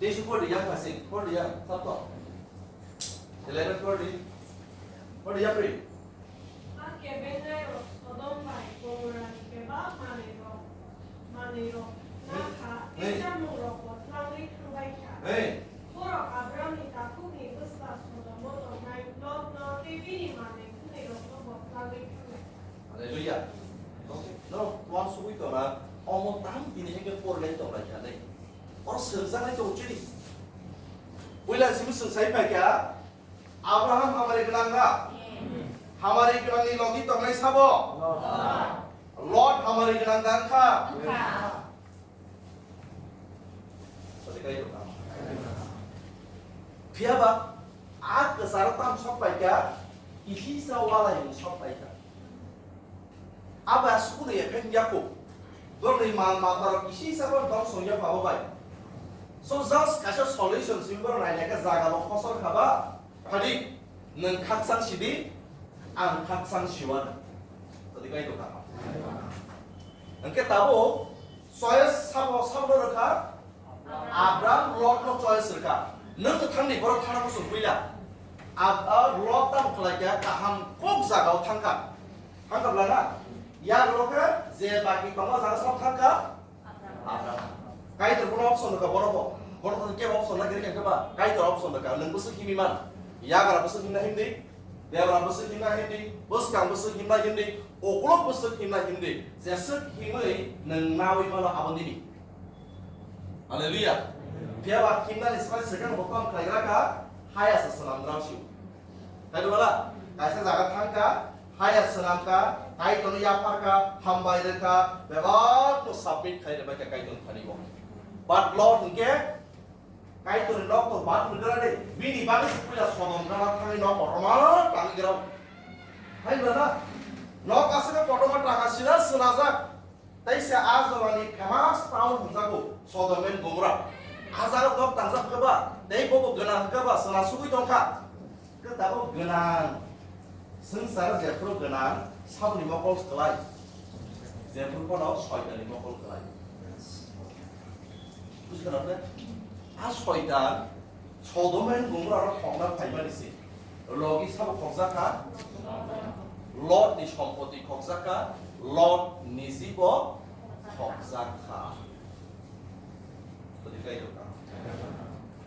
Tesu pori yang kasing, pori yang, sabto. Eleven pori. Pori yang pri. A kebengnai rok Sodom bai Gomorani bebak manwi rok, manwi rok na kha, tei chamung rok bo tlangwi thangbai kha. Hey. Borok Abramni takhukni bwsla Sodomo tongnai Lotno tei bini manwi khwnwi rokno bo tlangwi thanglai kha. Hallelujah. Okay. No, tuang sugui tona, omo tang bini henge porlai tonglai kha nei. Oro swngjaknai tongo chini. Puila simi swngsai pai kha, Abraham hamari gwnang na? Hamari gwnangni logi tongnai sabo? Lot hamari gwnang da wngkha? Phiya ba, a kwcharo tam sok pai kha, kisa walai sok pai kha. Abo aswk de effect ya kho. Borokni mal mata rok kisi sabo dong song ya phabo bai. So just kaisa solution simi borok nai nai khe jaga bo khosor kha ba. Phadi. Nwng khakchang sidi, ang khakchang siwano. Tadi kaitor kaham. Hwnkhe tabuk choice sabo, sabo rwkha? Abram Lot no choice rwkha. Nwng kwthangni borok thana muchung puila. Ab-, a, Lot tamo khlai kha, kaham kok jagao thangkha. Thangkha bla na? Yak rwkha, je baki tongma jaga sabo thangkha. Abram. Kaitor bono option rwkha, bono bo. Bono to kebo option na giri khe ba. Kaitor option rwkha, nwng bwswk himwi man. Yagra bwswk himna himdi. Debra bwswk himna himdi. Bwskang bwswk himna himdi. Ukulok bwswk himna himdi. Jeswk himwi nwng nawi mano abo nini. Hallelujah. Phiya ba himnani swbai swkang bo tong khlai gra kha. Haya se swnam drao sio. Kaitor bala, kaisa jaga thangkha, haya swnamkha, Kaitorno yapharkha, hambai rwkha, bebak no submit khai rwbaikha Kaitorni thani bo. But Lot hwnkhe Kaitorni nok to bad rwgra de, bini bagwi se puila Sodom gana thangwi nok kotorma tangwi grao. Hai bala, nok aswk kotorma tanga sida swlajak. Teisa a jorani famous town hwnjago Sodom and Gomorrah. A jaga nok tangjak khe ba, tei bobo gwnang hwnkhe ba, chwla sugwi tongkha. Khe tabuk gwnang. Swngchar jephru gwnang, saboni mokol kwlai. Jephru phano soitanni mokol kwlai. Bujikha na? A soitan Sodom and Gomorrah rok khokna phaimani se. Logi sabo khokjak kha? Lot ni sompoti khokjak kha, Lot niji bo khokjak kha. Bwdwi kaitor kha.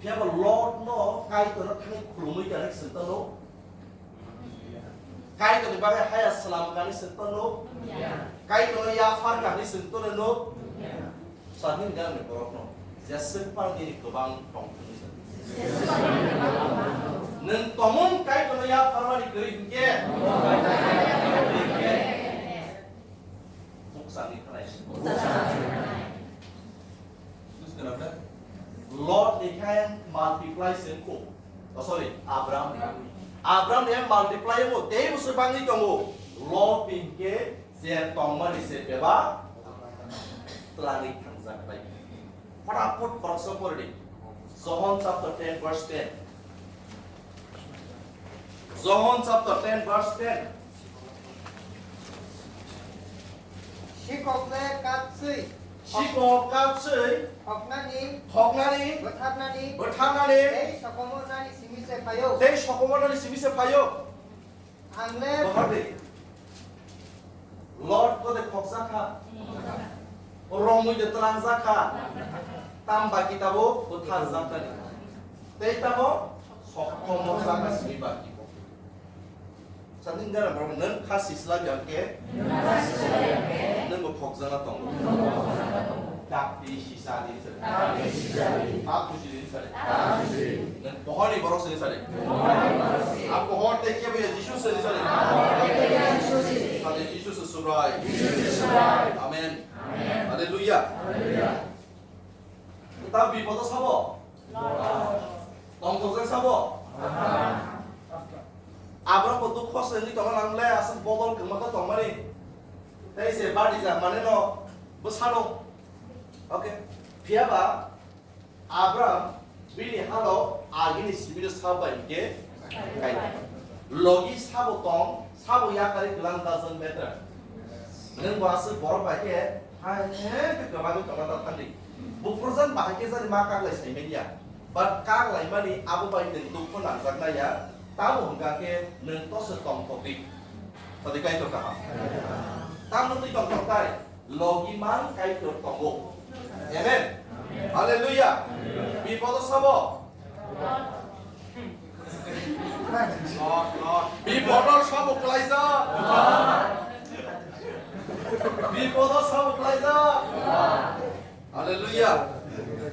Phiya bo Lot no Kaitor no thangwi khulumwi kanwi swng tano. Kaitorni bagwi haya swnam kani swng tano. Kaitorno yaphar kani swng tano. Sanin gani borokno jeswk pang nini kwbang tong thwngwi sa. Nwng tomung Kaitorno yapharmani kwrwi hinkhe. Bukchangni khanai. Bujikha na? Lot ni khe multiply se wngkho. Oh, sorry, Abram ni. Abram ni multiply wngkho, tei bwswk bangwi tongo. Lot ni hwnkhe je tongmani se bebak twlangwi thangjak bai. Phataphot khoroksa pori di. John chapter ten verse ten. John chapter ten verse ten. Sikok le katswi. Sikok katswi. Thoknani. Thoknani. Bwtharnani. Bwtharnani. Tei sokomornani simi se phaio. Tei sokomornani simi se phaio. Ang le. Bohor di. Lord ko de khokjak kha. Romwi de twlangjak kha. Tam ba kitabo bwtharjak kha. Tei tamo sokomorjak kha simi ba kibo. Sanin gana borok nwng kha sisla biang khe, nwng bo khokjana tongo. Dakti sisa di se. Pak kusi di se. Nwng pohor ni borok se di se. A pohor tei kebo ya Jisu se di se. Kali Jisu se Subrai. Amen. Hallelujah. Ta bipodo sabo? Tongthokjak sabo? Abram bo dukho se wngwi tongo nang le aswk bodol kwma khe tongmani. Tei se badi jak mane no bwsano. Okay. Phiya ba Abram bini halo agini sibino sa bai hwnkhe kai. Logi sabo tong, sabo yakari gwnang doesn't matter. Nwng bo aswk borok bai khe hai he khe kwbangwi tongna ta thangdi. Buphurjan bahai khe jani ma kaklai sai manya. But kaklaimani abo bai nwng dukhu nangjaknai ya. Tamo hwnkha khe nwng toso tongthokdi. Tadi Kaitor kaham. Tamo twi tongthok tai. Logi man Kaitor tongo. Amen. Hallelujah. Bipodo sabo. Bipodo sabo kalaijak. Bipodo sabo kalaijak. Hallelujah.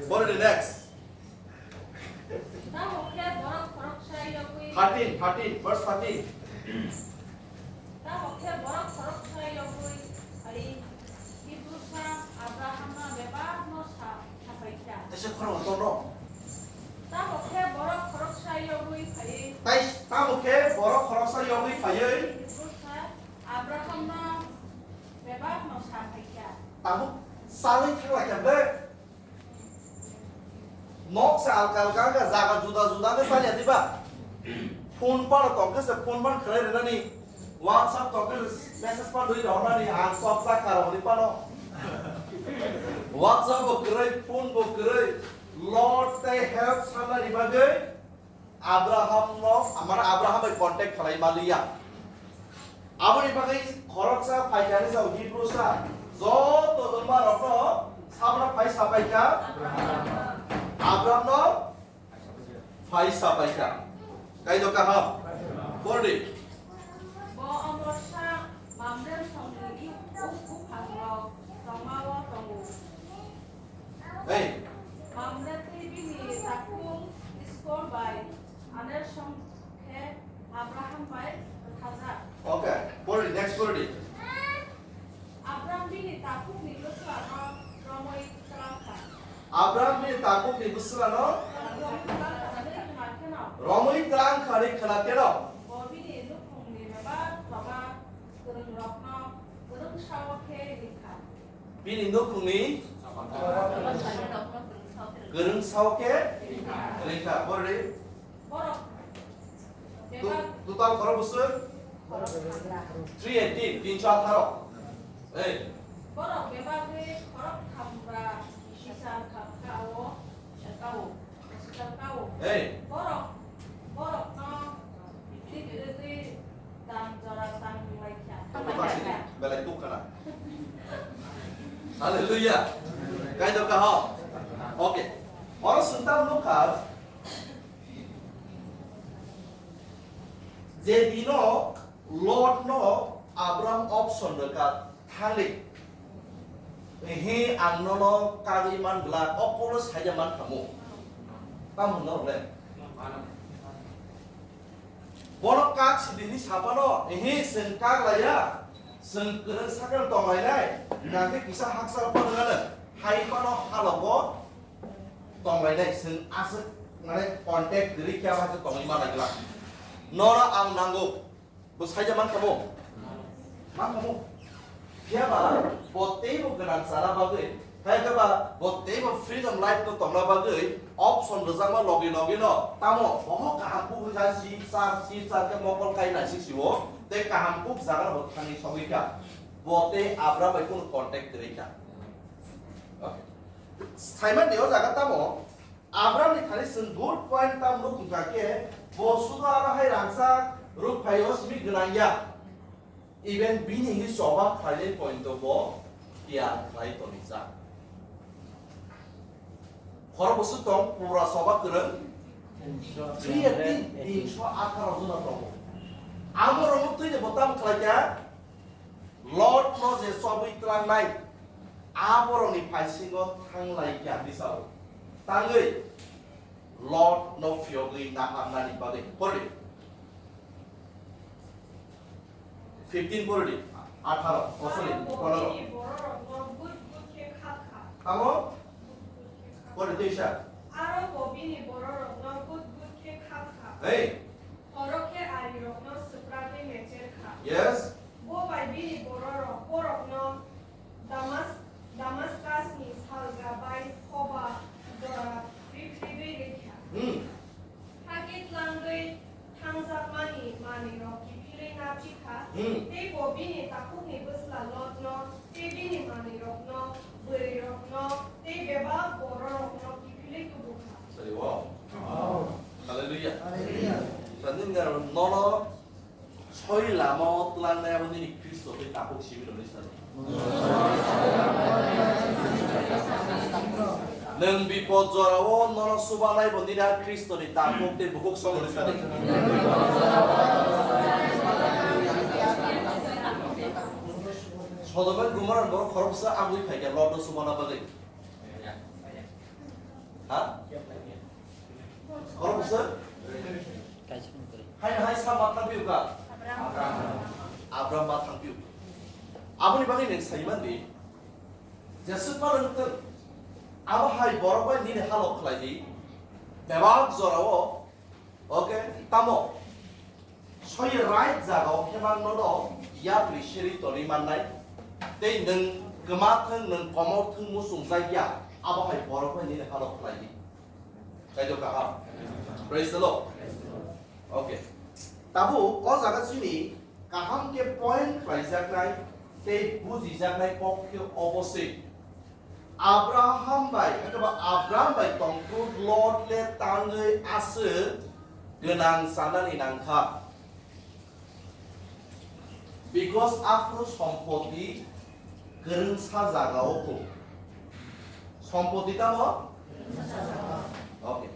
What is the next? Tabuk khe borok khoroksa yogwi. Thirteen, thirteen, verse thirteen. Tabuk khe borok khoroksa yogwi phai Kiprusa Abrahamno bebakno sa-, saphai kha. Tesa khorang tono. Tabuk khe borok khoroksa yogwi phai. Tai tabuk khe borok khoroksa yogwi phaiwi. Kiprusa Abrahamno bebakno saphai kha. Tabuk salwi thanglai kha ble. Nok se alka alka wngkha, jaga juda juda wngkha, chaliya diba? Phone pano tongkhe se phone ban khlai rwnani, WhatsApp tongkhe se message ban rwi rohornani, ang sok chak kha rokni pano. WhatsApp bo kwrwi, phone bo kwrwi, Lord tei help sanani bagwi Abraham no, mane Abraham bai contact khlai maliya. Aboni bagwi khoroksa phaikani sa Hebrew sa, joto wngma rokno sabra phai sapaikha, Abraham no phai sapaikha. Kaido kaham. Bordi. Bo omorsa Mamre songni uk buphangrok tongmao tongo. Hey. Mamre tei bini takhuk Eskol bai Aner song khe Abraham bai rwthajak. Okay, bordi, next bordi. Abram bini takhukni bwsla no romwi twlang kha. Abram bini takhukni bwsla no romwi twlang kha ni khwna keno. Bo bini nukhungni bebak choba kwrwngrokno kwrwng sao khe ri kha. Bini nukhungni kwrwng sao khe ri kha. Bordi. Borok Tu-, bebak total khorok bwswk? Khorok three eighteen, tinsho atharo. Ei. Borok bebagwi khorok thamra sisal kha-, kao, kao, sisal kao. Ei. Borok, borokno rwgwi dan jora tang lai kha. Belai tukhana. Hallelujah. Kaido kaham. Okay. Oro sungtam nukha. Je dino Lot no Abram option rwkha thangdi. Ehe, ang nono kagwi man glak, o kolo saida man khamu. Tamo hwnna hwnle? Bono kak sidi hwnwi sapano, ehe, chwng kak laiya, chwng kwrwng sakhe tong lainai, nangkhe kisa hakchal phano nangano, hai phano halogo tong lainai, chwng aswk mane contact kwrwi khe abo hai khe tongwi ma lai glak. Nono ang nango, bo saida man khamu? Man khamu? Phiya ba bo teibo gwnang chana bagwi, hai khe ba bo teibo freedom life no tongna bagwi option rwjakma logi logi no tamo bomo kaham kuk rwkha, sip sar sip sar khe mokol kai naisik sio, tei kaham kuk jaga no bo thangwi sogwi kha. Bo tei Abra bai kunu contact kwrwi kha. Okay. Saimani o jaga tamo Abramni thani chwng good point tam nuk wngkha khe, bo sudo aro hai rangchak ruk phaio simi gwnang ya. Even bini hwnwi choba khlainai point o bo tiyar khlai tonijak. Khorok bwswk tong pura choba kwrwng three eighteen, tinsho atharo jona tongo. Amo rokno twi de bo tam khlai kha. Lot no je chobwi tlangnai, a borokni phaisingo thanglai kha tisao. Tangwi Lot no phiyogwi naharnani bagwi. Pori. Fifteen pori di. Atharo. Oh, sorry. Aro bo Pondro. Bini bororokno gud gud khe kha. Tamo? Gud gud khe kha. Pori tisa. Aro bo bini bororokno gud gud khe kha kha. Hey. Horo khe arirokno swpragwi mecher kha. Yes. Bo bai bini bororok borokno Damas-, Damaskasni salga bai hoba jora riphrigwi rwkha. Hmm. Hakhe tlangwi thangjakmani manwirok kiphilwi naphi kha, hmm, tei bo bini takhukni bwsla Lotno tei bini manwirokno, bwrwirokno tei bebak bororokno kiphilwi tubu kha. Sari, wow. Hallelujah. Hallelujah. Sani nga nono soi lama o tlangnai abo nini Khristo tei takhuk simi rwni sani. Nwng bipod jorao nono chubanai bo nini a Khristoni takhuk tei bukhuk song rwni sani. Sodom bai Gomorrani borok khoroksa agwi phaikha Lotno chubana bagwi. Ha? Khoroksa? Kaisa kwrwi. Hai hai sa ma thang piu ka? Abram. Abram ma thang piu. Aboni bagwi nwng sai man di. Jesuk ma nwng tong. Abo hai borok bai nini halok khlai di. Bebak jorao. Okay, tamo. Soi right jaga o khe man nono yapri seri toni mannai. Tei nwng kwma thwng, nwng komor thwng muchung jak ya. Abo hai borok bai nini halok khlai di. Kaitor kaham. Praise the Lord. Praise the Lord. Okay. Tabuk o jaga chini kaham khe point khlaijaknai tei bujijaknai kok khe obo se. Abraham bai, othai ba Abram bai tongthok Lot le tangwi aswk gwnang sanani nangkha. Because aphuru sompoti kwrwngsa jaga o kho. Sompoti tamo? Okay.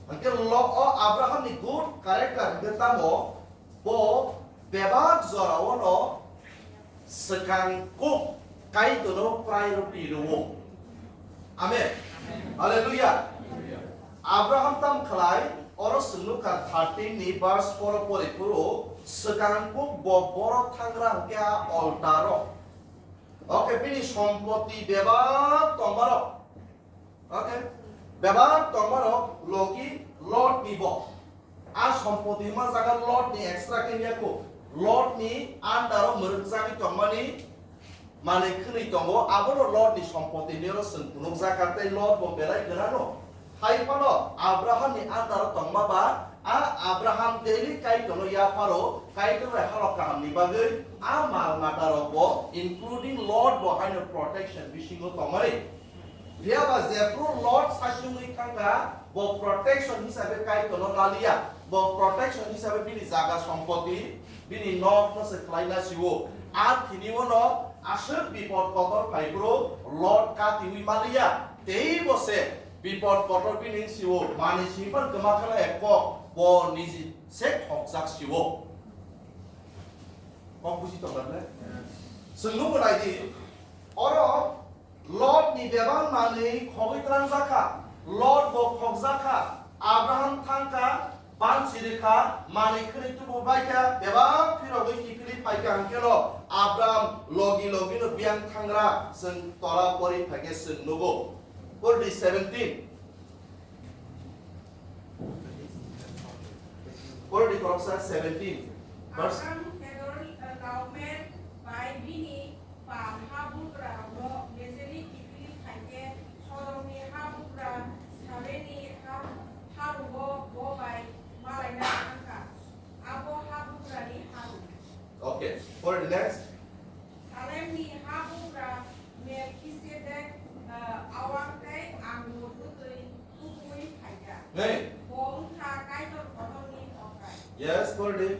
Hwnkhe lo o Abraham ni good character hwnkhe tamo? Bo bebak jora o no swkang kuk Kaitor no priority rwo. Amen. Hallelujah. Abraham tam khlai, oro swngno kha thirteen ni verse four o pori phuru, swkang kuk bo borok thangra hwnkhe a altar o. Okay, bini sompoti bebak tongmarok. Okay, bebak tongmarok logi Lot ni bo. A sompoti ma jaga Lot ni extra khe ya kho. Lot ni under o mwrwk jagwi tongmani manwi khwnwi tongo, abono Lot ni sompoti hinwi oro chwng phunukjak kha, tei Lot bo belai gwnano. Hai phano Abraham ni under o tongma ba, a Abraham daily Kaitor no yapharo, Kaitor bai halok kaham ni bagwi a mal mata rok bo, including Lot bo haino protection bisingo tongmani. Phiya ba jephru Lot sasungwi thangkha, bo protection hisabe Kaitor no laliya, bo protection hisabe bini jaga sompoti, bini nok no se khlaina siwo. A thini o no aswk bipod kotor phai phuru Lot katiwi maliya, tei bo se bipod kotor bini siwo, mani singpan kwma khala ekko, bo niji se thokjak siwo. Kok buji tongna le? Chwng nukgo nai di, oro Lot ni bebak manwi khogwi twlangjak kha. Lot bo khokjak kha. Abraham thang kha, bansi rw kha, manwi khwnwi tubu bai kha, bebak phirogwi kiphilwi phai kha hwnkhe lo Abraham logi logi no biyang thangra chwng tora pori phai khe chwng nugo. Pori di seventeen. Pori di khoroksa seventeen. Verse. Abraham Kedor, uh, Laomer bai bini Pal habugrarokno Bezeri kiphilwi phai khe, Sodomni habugra Sabeni ha-, habugo bo bai malaina thang kha. Abo habugrani habu. Okay, for the next. Salemni habugra Melkisedek, ah, awang tei angur bwtwi kubui phai kha. Hey. Bo wng kha Kaitor kotorni okrai. Yes, for the.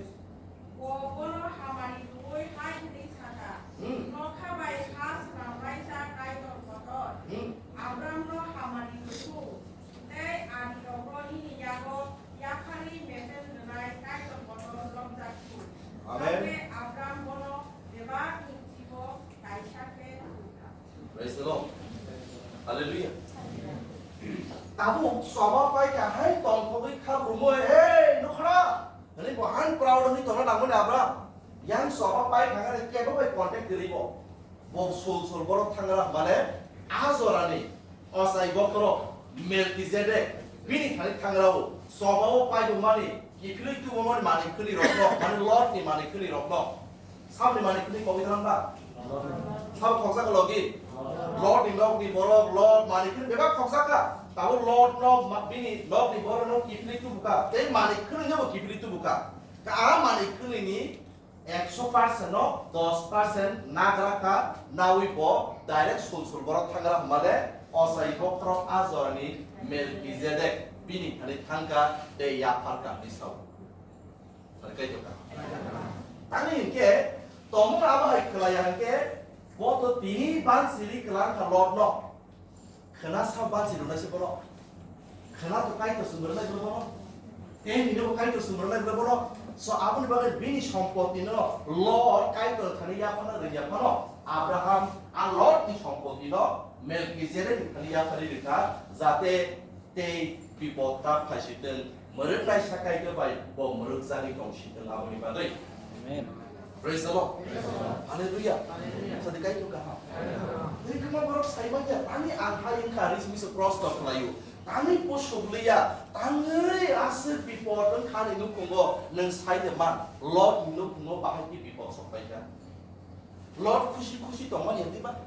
Bo bono hamari rwui hai hwnwi sa kha, Hmm. Nokha bai ha swnamlaisa Kaitor kotor. Hmm. Abramno hamari rw, tei arirokno nini yago yapharwi mesengnai Kaitor kotor romjak kho. Amen. Tei Abram bono bebak ni bisingo kaisa khe rw kha. Praise the Lord. Hallelujah. Tabuk soba pai kha hai tongthogwi kha bumo, "Hey, nukhra!" Hwnwi bo han proud wngwi tongna nangmani Abram. Yang soba pai kha hwnwi kebo bai contact kwrwi bo. Bo sul sul borok thangra hwnmale a jorani ochai bokhorok Melkizedek bini thani thangra o. Soba o pai bo mani kiphilwi tubu mani manwi khwnwi rokno, mani Lord ni manwi khwnwi rokno. Saboni manwi khwnwi kogwi thangra ba? Sabo khokjak logi. Lord ni nok ni borok, Lord manwi khwnwi bebak khokjak kha. Tabo Lord no ma-, bini nok ni borok no kiphilwi tubu kha. Tei manwi khwnwi no bo kiphilwi tubu kha. Ka a manwi khwnwi ni ekso percent no dos percent nagra kha, nawi bo direct sul sul borok thangra hwnmale ochai bokhorok a jorani Melkizedek bini thani thangkha tei yaphar kha hwnwi sao. Sari kaitor kha. Tangwi hinkhe tongmung abo hai khlaiya hinkhe bo to tini bansiri kwlang kha Lord no. Khwna sa bansi rwnai se bono. Khwna to Kaitor se rwnai bono. Tei nini bo Kaitor se rwnai bono. So aboni bagwi bini sompoti no Lord Kaitor thani yaphana rwya phano Abraham a Lord ni sompoti no Melkizedek ni thani yaphari rwkha, jate tei bipod ta phaisitwng. Mwrwknai sakai khe bai bo mwrwkjagwi tong sitwng aboni bagwi. Amen. Praise the Lord. Praise the Lord. Hallelujah. Hallelujah. Sadi kai tu kaham. Hallelujah. Tei kwma borok sai manya, tani ang hai wngkha, ris miso cross tok khlaio. Tani po sugliya, tangwi aswk bipod wngkha ni nukhungo, nwng sai de man, Lord ni nukhungo bahai khe bipod sok pai kha. Lord khusi khusi tongmani ya diba?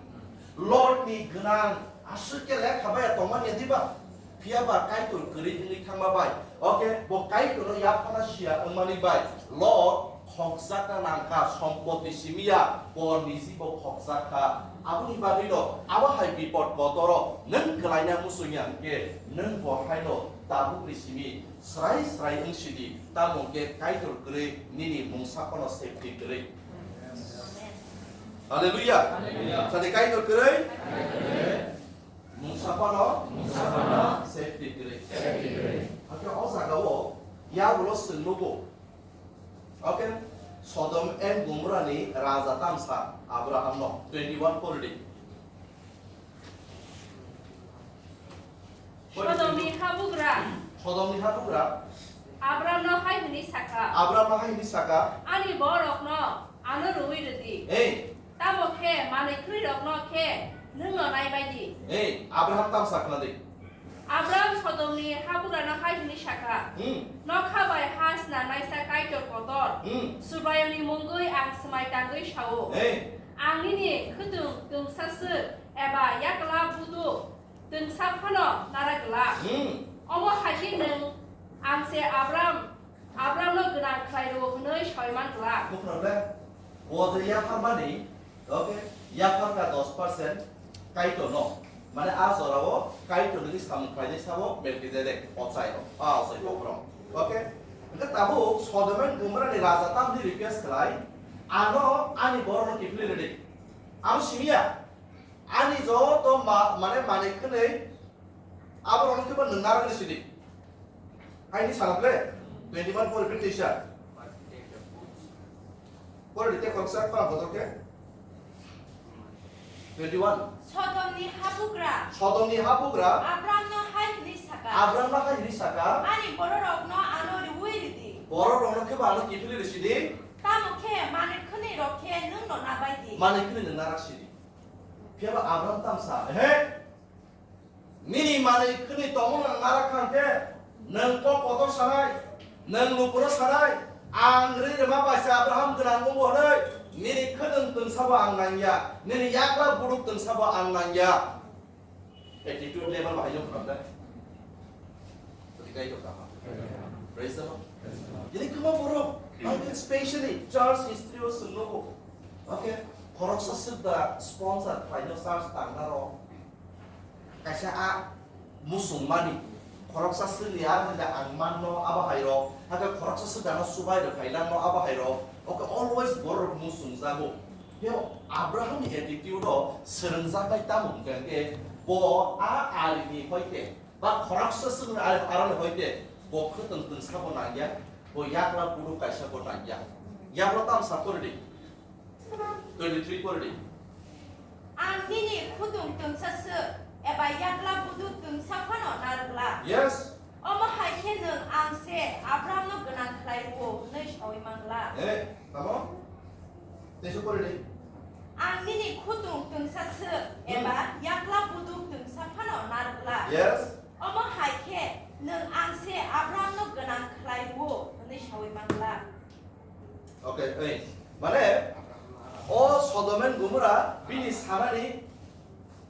Lord ni gwnang aswk khe lekha baya tongmani ya diba? Phiya ba Kaitor kwrwi wngwi thangma bai, okay, bo Kaitorno yaphana siya wngmani bai Lot khokjakna nangkha, sompoti simiya, bo niji bo khokjak kha. Aboni bagwino abo hai bipod kotoro nwng kwlaina muchungya hwnkhe nwng bo haino tabukni simi srai srai wngsidi, tamo hwnkhe Kaitor kwrwi nini mungsa phano safety kwrwi. Hallelujah. Hallelujah. Sadi Kaitor kwrwi. Mungsa phano, mungsa phano safety kwrwi. Safety kwrwi. Hakhe o jagao yagulo swng nugo. Okay? Sodom and Gomorrah ni raja tamsa Abraham no twenty-one pori di. Sodomni habugra. Sodomni habugra. Abramno hai hwnwi sakha. Abramno hai hwnwi sakha. Ani borokno ano rwui rwdi. Ei. Tamo khe manwi khwnwirokno khe nwngno naibai di. Ei, Abraham tamsa khna di. Abram Sodomni habugrano hai hwnwi sakha, Hmm. Nokha bai ha snanaisa Kaitor kotor, Hmm. Subraiyungni mungwi ang swmai tangwi sao. Ei. Ang nini khwtwng twngsa swk eba yakla budu twngsa phano nara glak. Hmm. Omo hai khe nwng ang se Abram, Abramno gwnang khlai rw hwnwi saui man glak. Buphang le, o je yapharmani, okay, yapharkha dos percent Kaitorno. Mane a jorao Kaitorni samung khlainai sabo Melkizedek, ochai rok, a ochai bokhorok. Okay? Hwnkhe tabuk Sodom and Gomorrah ni raja tamni request khlai, ano ani borokno kiphilwi rwdi. Ang simiya, ani joto ma-, mane manwi khwnwi, aborokno khe bo nwng narwkni sidi. Aini sanaple, twenty-one pori di teisa. Pori di te khoroksa khorang kotor khe. Twenty-one. Sodomni habugra. Sodomni habugra. Abramno hai hwnwi sakha. Abramno hai hwnwi sakha. Ani bororokno ano rwui rwdi. Bororokno khe bo ano kiphilwi rwsidi. Tamo khe manwi khwnwirok khe nwngno nabai di. Manwi khwnwi nwng narak sidi. Phiya ba Abram tamsa, he? Nini manwi khwnwi tongmung ang narak kha hwnkhe, nwng kok kotor sanai, nwng lukuno sanai, ang rwi rwma bai se Abraham gwnang wngo hwnwi, nini khwtwng twngsa bo ang nangya, nini yakla buduk twngsa bo ang nangya. Attitude level bahai jok khamda. Praise the Lord. Ini kema borok, especially church history o sung nugo. Okay, khoroksa sukda sponsor khlaino church tangnaro. Kaisa a musung mani, khoroksa swkni a hwnda ang manno abo hai rok, hakhe khoroksa swkdano subai rw phai langno abo hai rok, oke always borok musung jago. Yo Abraham ni attitude o swrwngjaknai tamo hwnkhe bo a arini hoite ba khoroksa swkni aroni hoite bo khwtwng twngsa bo nangya, bo yakla buru kaisa bo nangya. Yakla tamsa pori di. Twenty-three pori di. Ang nini khudung twngsa swk eba yakla buduk twngsa phano narwkla. Yes. Omo hai khe nwng ang se Abrahamno gwnang khlai rwo hwnwi saui man glak. Eh, tamo? Tesu pori di. Ang nini khudung twngsa swk eba yakla buduk twngsa phano narwkla. Yes. Omo hai khe nwng ang se Abrahamno gwnang khlai rwo hwnwi saui man glak. Okay, ei, mane, o Sodom and Gomorrah bini sanani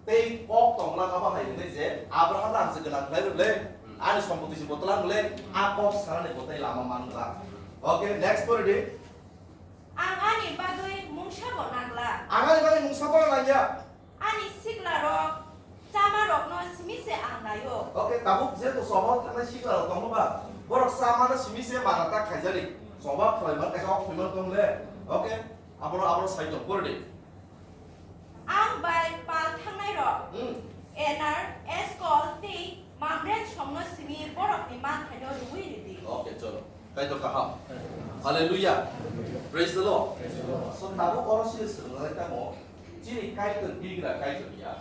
tei kok tongla abo hai hwnwi je Abraham ang se gwnang khlai rwle, ani sompoti se botla rwle, a kok sanani botei lama man glak. Okay, next pori di. Ang ani bagwi mungsa bo nangla. Ang ani bagwi mungsa bo nangya. Ani siklarok chamarokno simi se ang naio. Okay, tabuk je to sobo thangnai siklarok tongo ba? Borok chamano simi se mana ta khaijani. Sobo khlaiman kaisa ok khlaiman tong le. Okay, aboro, aboro sai tong, pori di. Ang bai pal thangnairok, Hmm. Enar, Eskol tei Mamre songno simi borokni manthaino rwui ridi. Okay, cholo. Kaitor kaham. Hallelujah. Praise the Lord. So, tabuk oro sini swrwngnai tamo, chini Kaitor bigra Kaitor ya.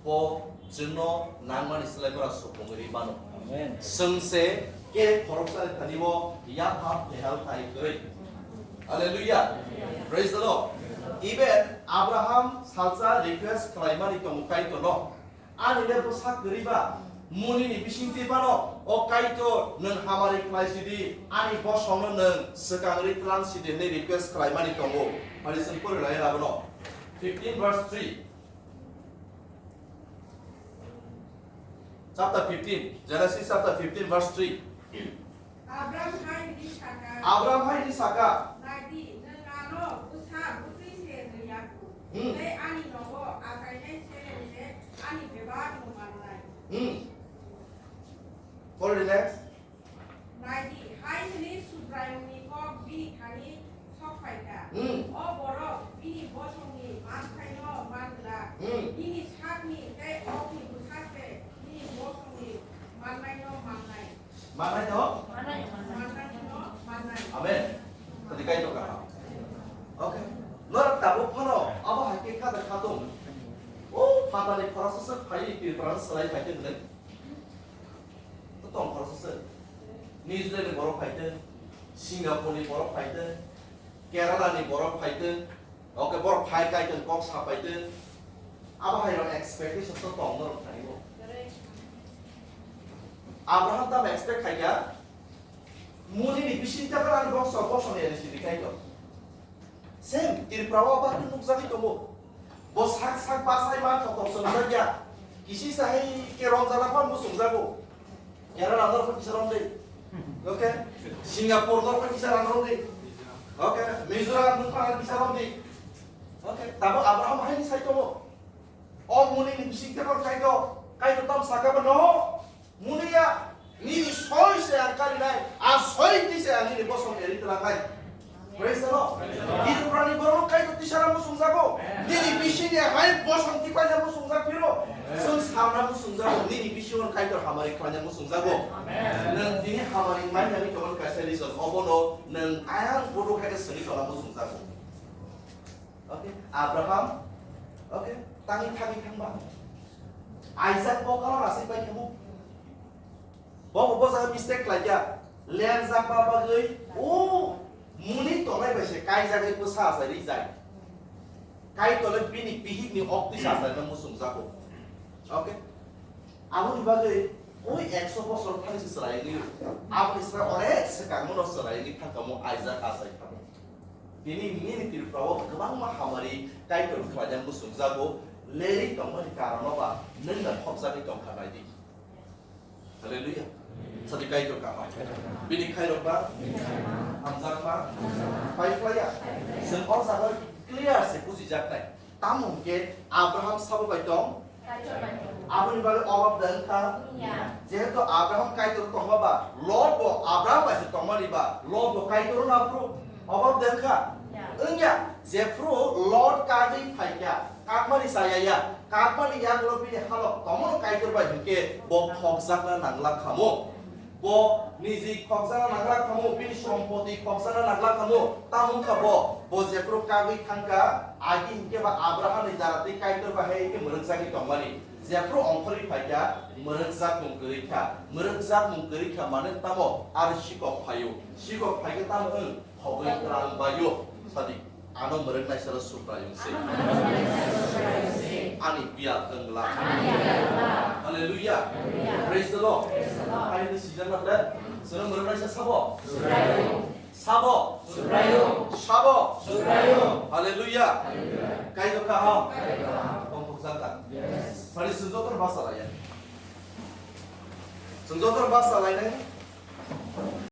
Bo chwngno nangmani slai bora supungwi mano. Amen. Chwng se ke khoroksa thani bo yaphang phehal thai kwrwi. Hallelujah. Praise the Lord. Even Abraham salsa request khlaimani tongo Kaitorno. Ani le bwsa kwrwi ba, munini bisingtwi bano, o Kaitor, nwng hamari khlai sidi, ani bosongno nwng swkang rwi tlang sidi hwnwi request khlaimani tongo. Phari chwng pori lai abono. Fifteen verse three. Chapter fifteen, Genesis chapter fifteen, verse three. Abram hai hwnwi sakha, Abram hai hwnwi sakha, "Nai di, nwng ano bwsa bwtwi se rw ya kho, hmm, tei ani nogo achainai seleng se ani bebak no mannai." Hmm. Pore di next. Nai di, hai hwnwi Subraiyungni kok bini thani sok phai kha. Hmm. O borok bini bosongni manthaino man glak. Hmm. Nini sakni tei okni bwkha se nini bosongni mannaino mannai. Mannaino? Mannaino mannai. Amen. Tadi kai to kaha. Okay. Norok tabuk phano abo hai khe kha da kha tong. O phatani khoroksa se phai Tripura salai phai khe hwnwi. To tong khoroksa se. New Zealand ni borok phai khe, Singapore ni borok phai khe, Kerala ni borok phai khe. Okay, borok phai Kaitor kok sa phai khe. Abo hai rok expectation to tong norok thani bo. Abraham tam expect khai kha. Muni ni bising ta ani bokso bosong ya ni sidi Kaitor. Same, Tripura o abo haino nukjagwi tongo. Bo sak sak bachai ma thothok swngjak ya. Kisi sa hai khe romjak na phan bo swngjago. Kerala norok kisa romdi. Okay? Singapore norok kisa romdi. Okay? Mizoram norok kisa romdi. Okay? Tamo Abraham haini sai tongo. O muni ni bising tebor Kaitor, Kaitor tam saka ba no. Muni ya, nini soi se ang karinai, a soi ti se ang nini bosong eri tlangnai. Praise the Lord. Tripura ni borok Kaitor tisara musungjago. Nini bising ni hai bosong ti paina musungjak phiro. Sung samna musungjago, nini bising on Kaitor hamari khlaina musungjago. Nang tini hamari mai nani tongol kaisa reason, obono nang ayang bodo khai sani tongna musungjago. Okay, Abraham, okay, tangi tangi thangba. Isaac bo kalo nasik bai khamu. Bo bo jaga mistake khlai kha. Ler jak ba bagwi, o muni tongnai bai se kai jagwi bwsa asai ri jai. Kai tole bini bihik ni ok twi sa asai no musung jago. Okay. Aboni bagwi oi ekso bosor thani se chwrai ni. Aboni sra onek se kangmo no chwrai ni thangkamo Isaac asai khamu. Tini nini Tripura o kwbangma hamari Kaitor khlaina muchungjago, lerwi tongmani karono ba nwng da thopjagwi tongkha nai di. Hallelujah. Sadi Kaitor kaham. Bini khairok ba hamjakma pai phlaiya. Chwng o jaga clear se bujijaknai. Tamo hwnkhe Abraham sabo bai tong? Kaitor bai tong. Aboni bagwi obab da wngkha? Wngya. Jehetu Abraham Kaitor tongma ba, Lot bo Abraham bai se tongmani ba, Lot bo Kaitor wngna phuru obab da wngkha? Wngya. Wngya. Jephuru Lot kagwi phaikha, kakmani chaya ya, kakmani yagulo bini halok tomono Kaitor bai hwnkhe bo khokjakna nangla khamu. Bo niji khokjana nangla khamu, bini sompoti khokjana nangla khamu, tamo wngkha bo, bo jephuru kagwi thangkha, agi hinkhe ba Abrahamni dara tei Kaitor bai hai khe mwrwkjagwi tongmani. Jephuru ongkhorwi phaikha, mwrwkjakmung kwrwi kha, mwrwkjakmung kwrwi kha mane tamo aro sikok phaio, sikok phaikhe tamo wng khogwi twlang baio, sadi. Ano mwrwknaisalo Subraiyung se. Ani biyal wng glak. Hallelujah. Praise the Lord. Ani sijak na bre. Sono mwrwknaisa sabo? Sabo? Sabo? Hallelujah. Kaitor kaham. Tongthok jangka. Sadi swngjok basa laya. Swngjok basa lainai.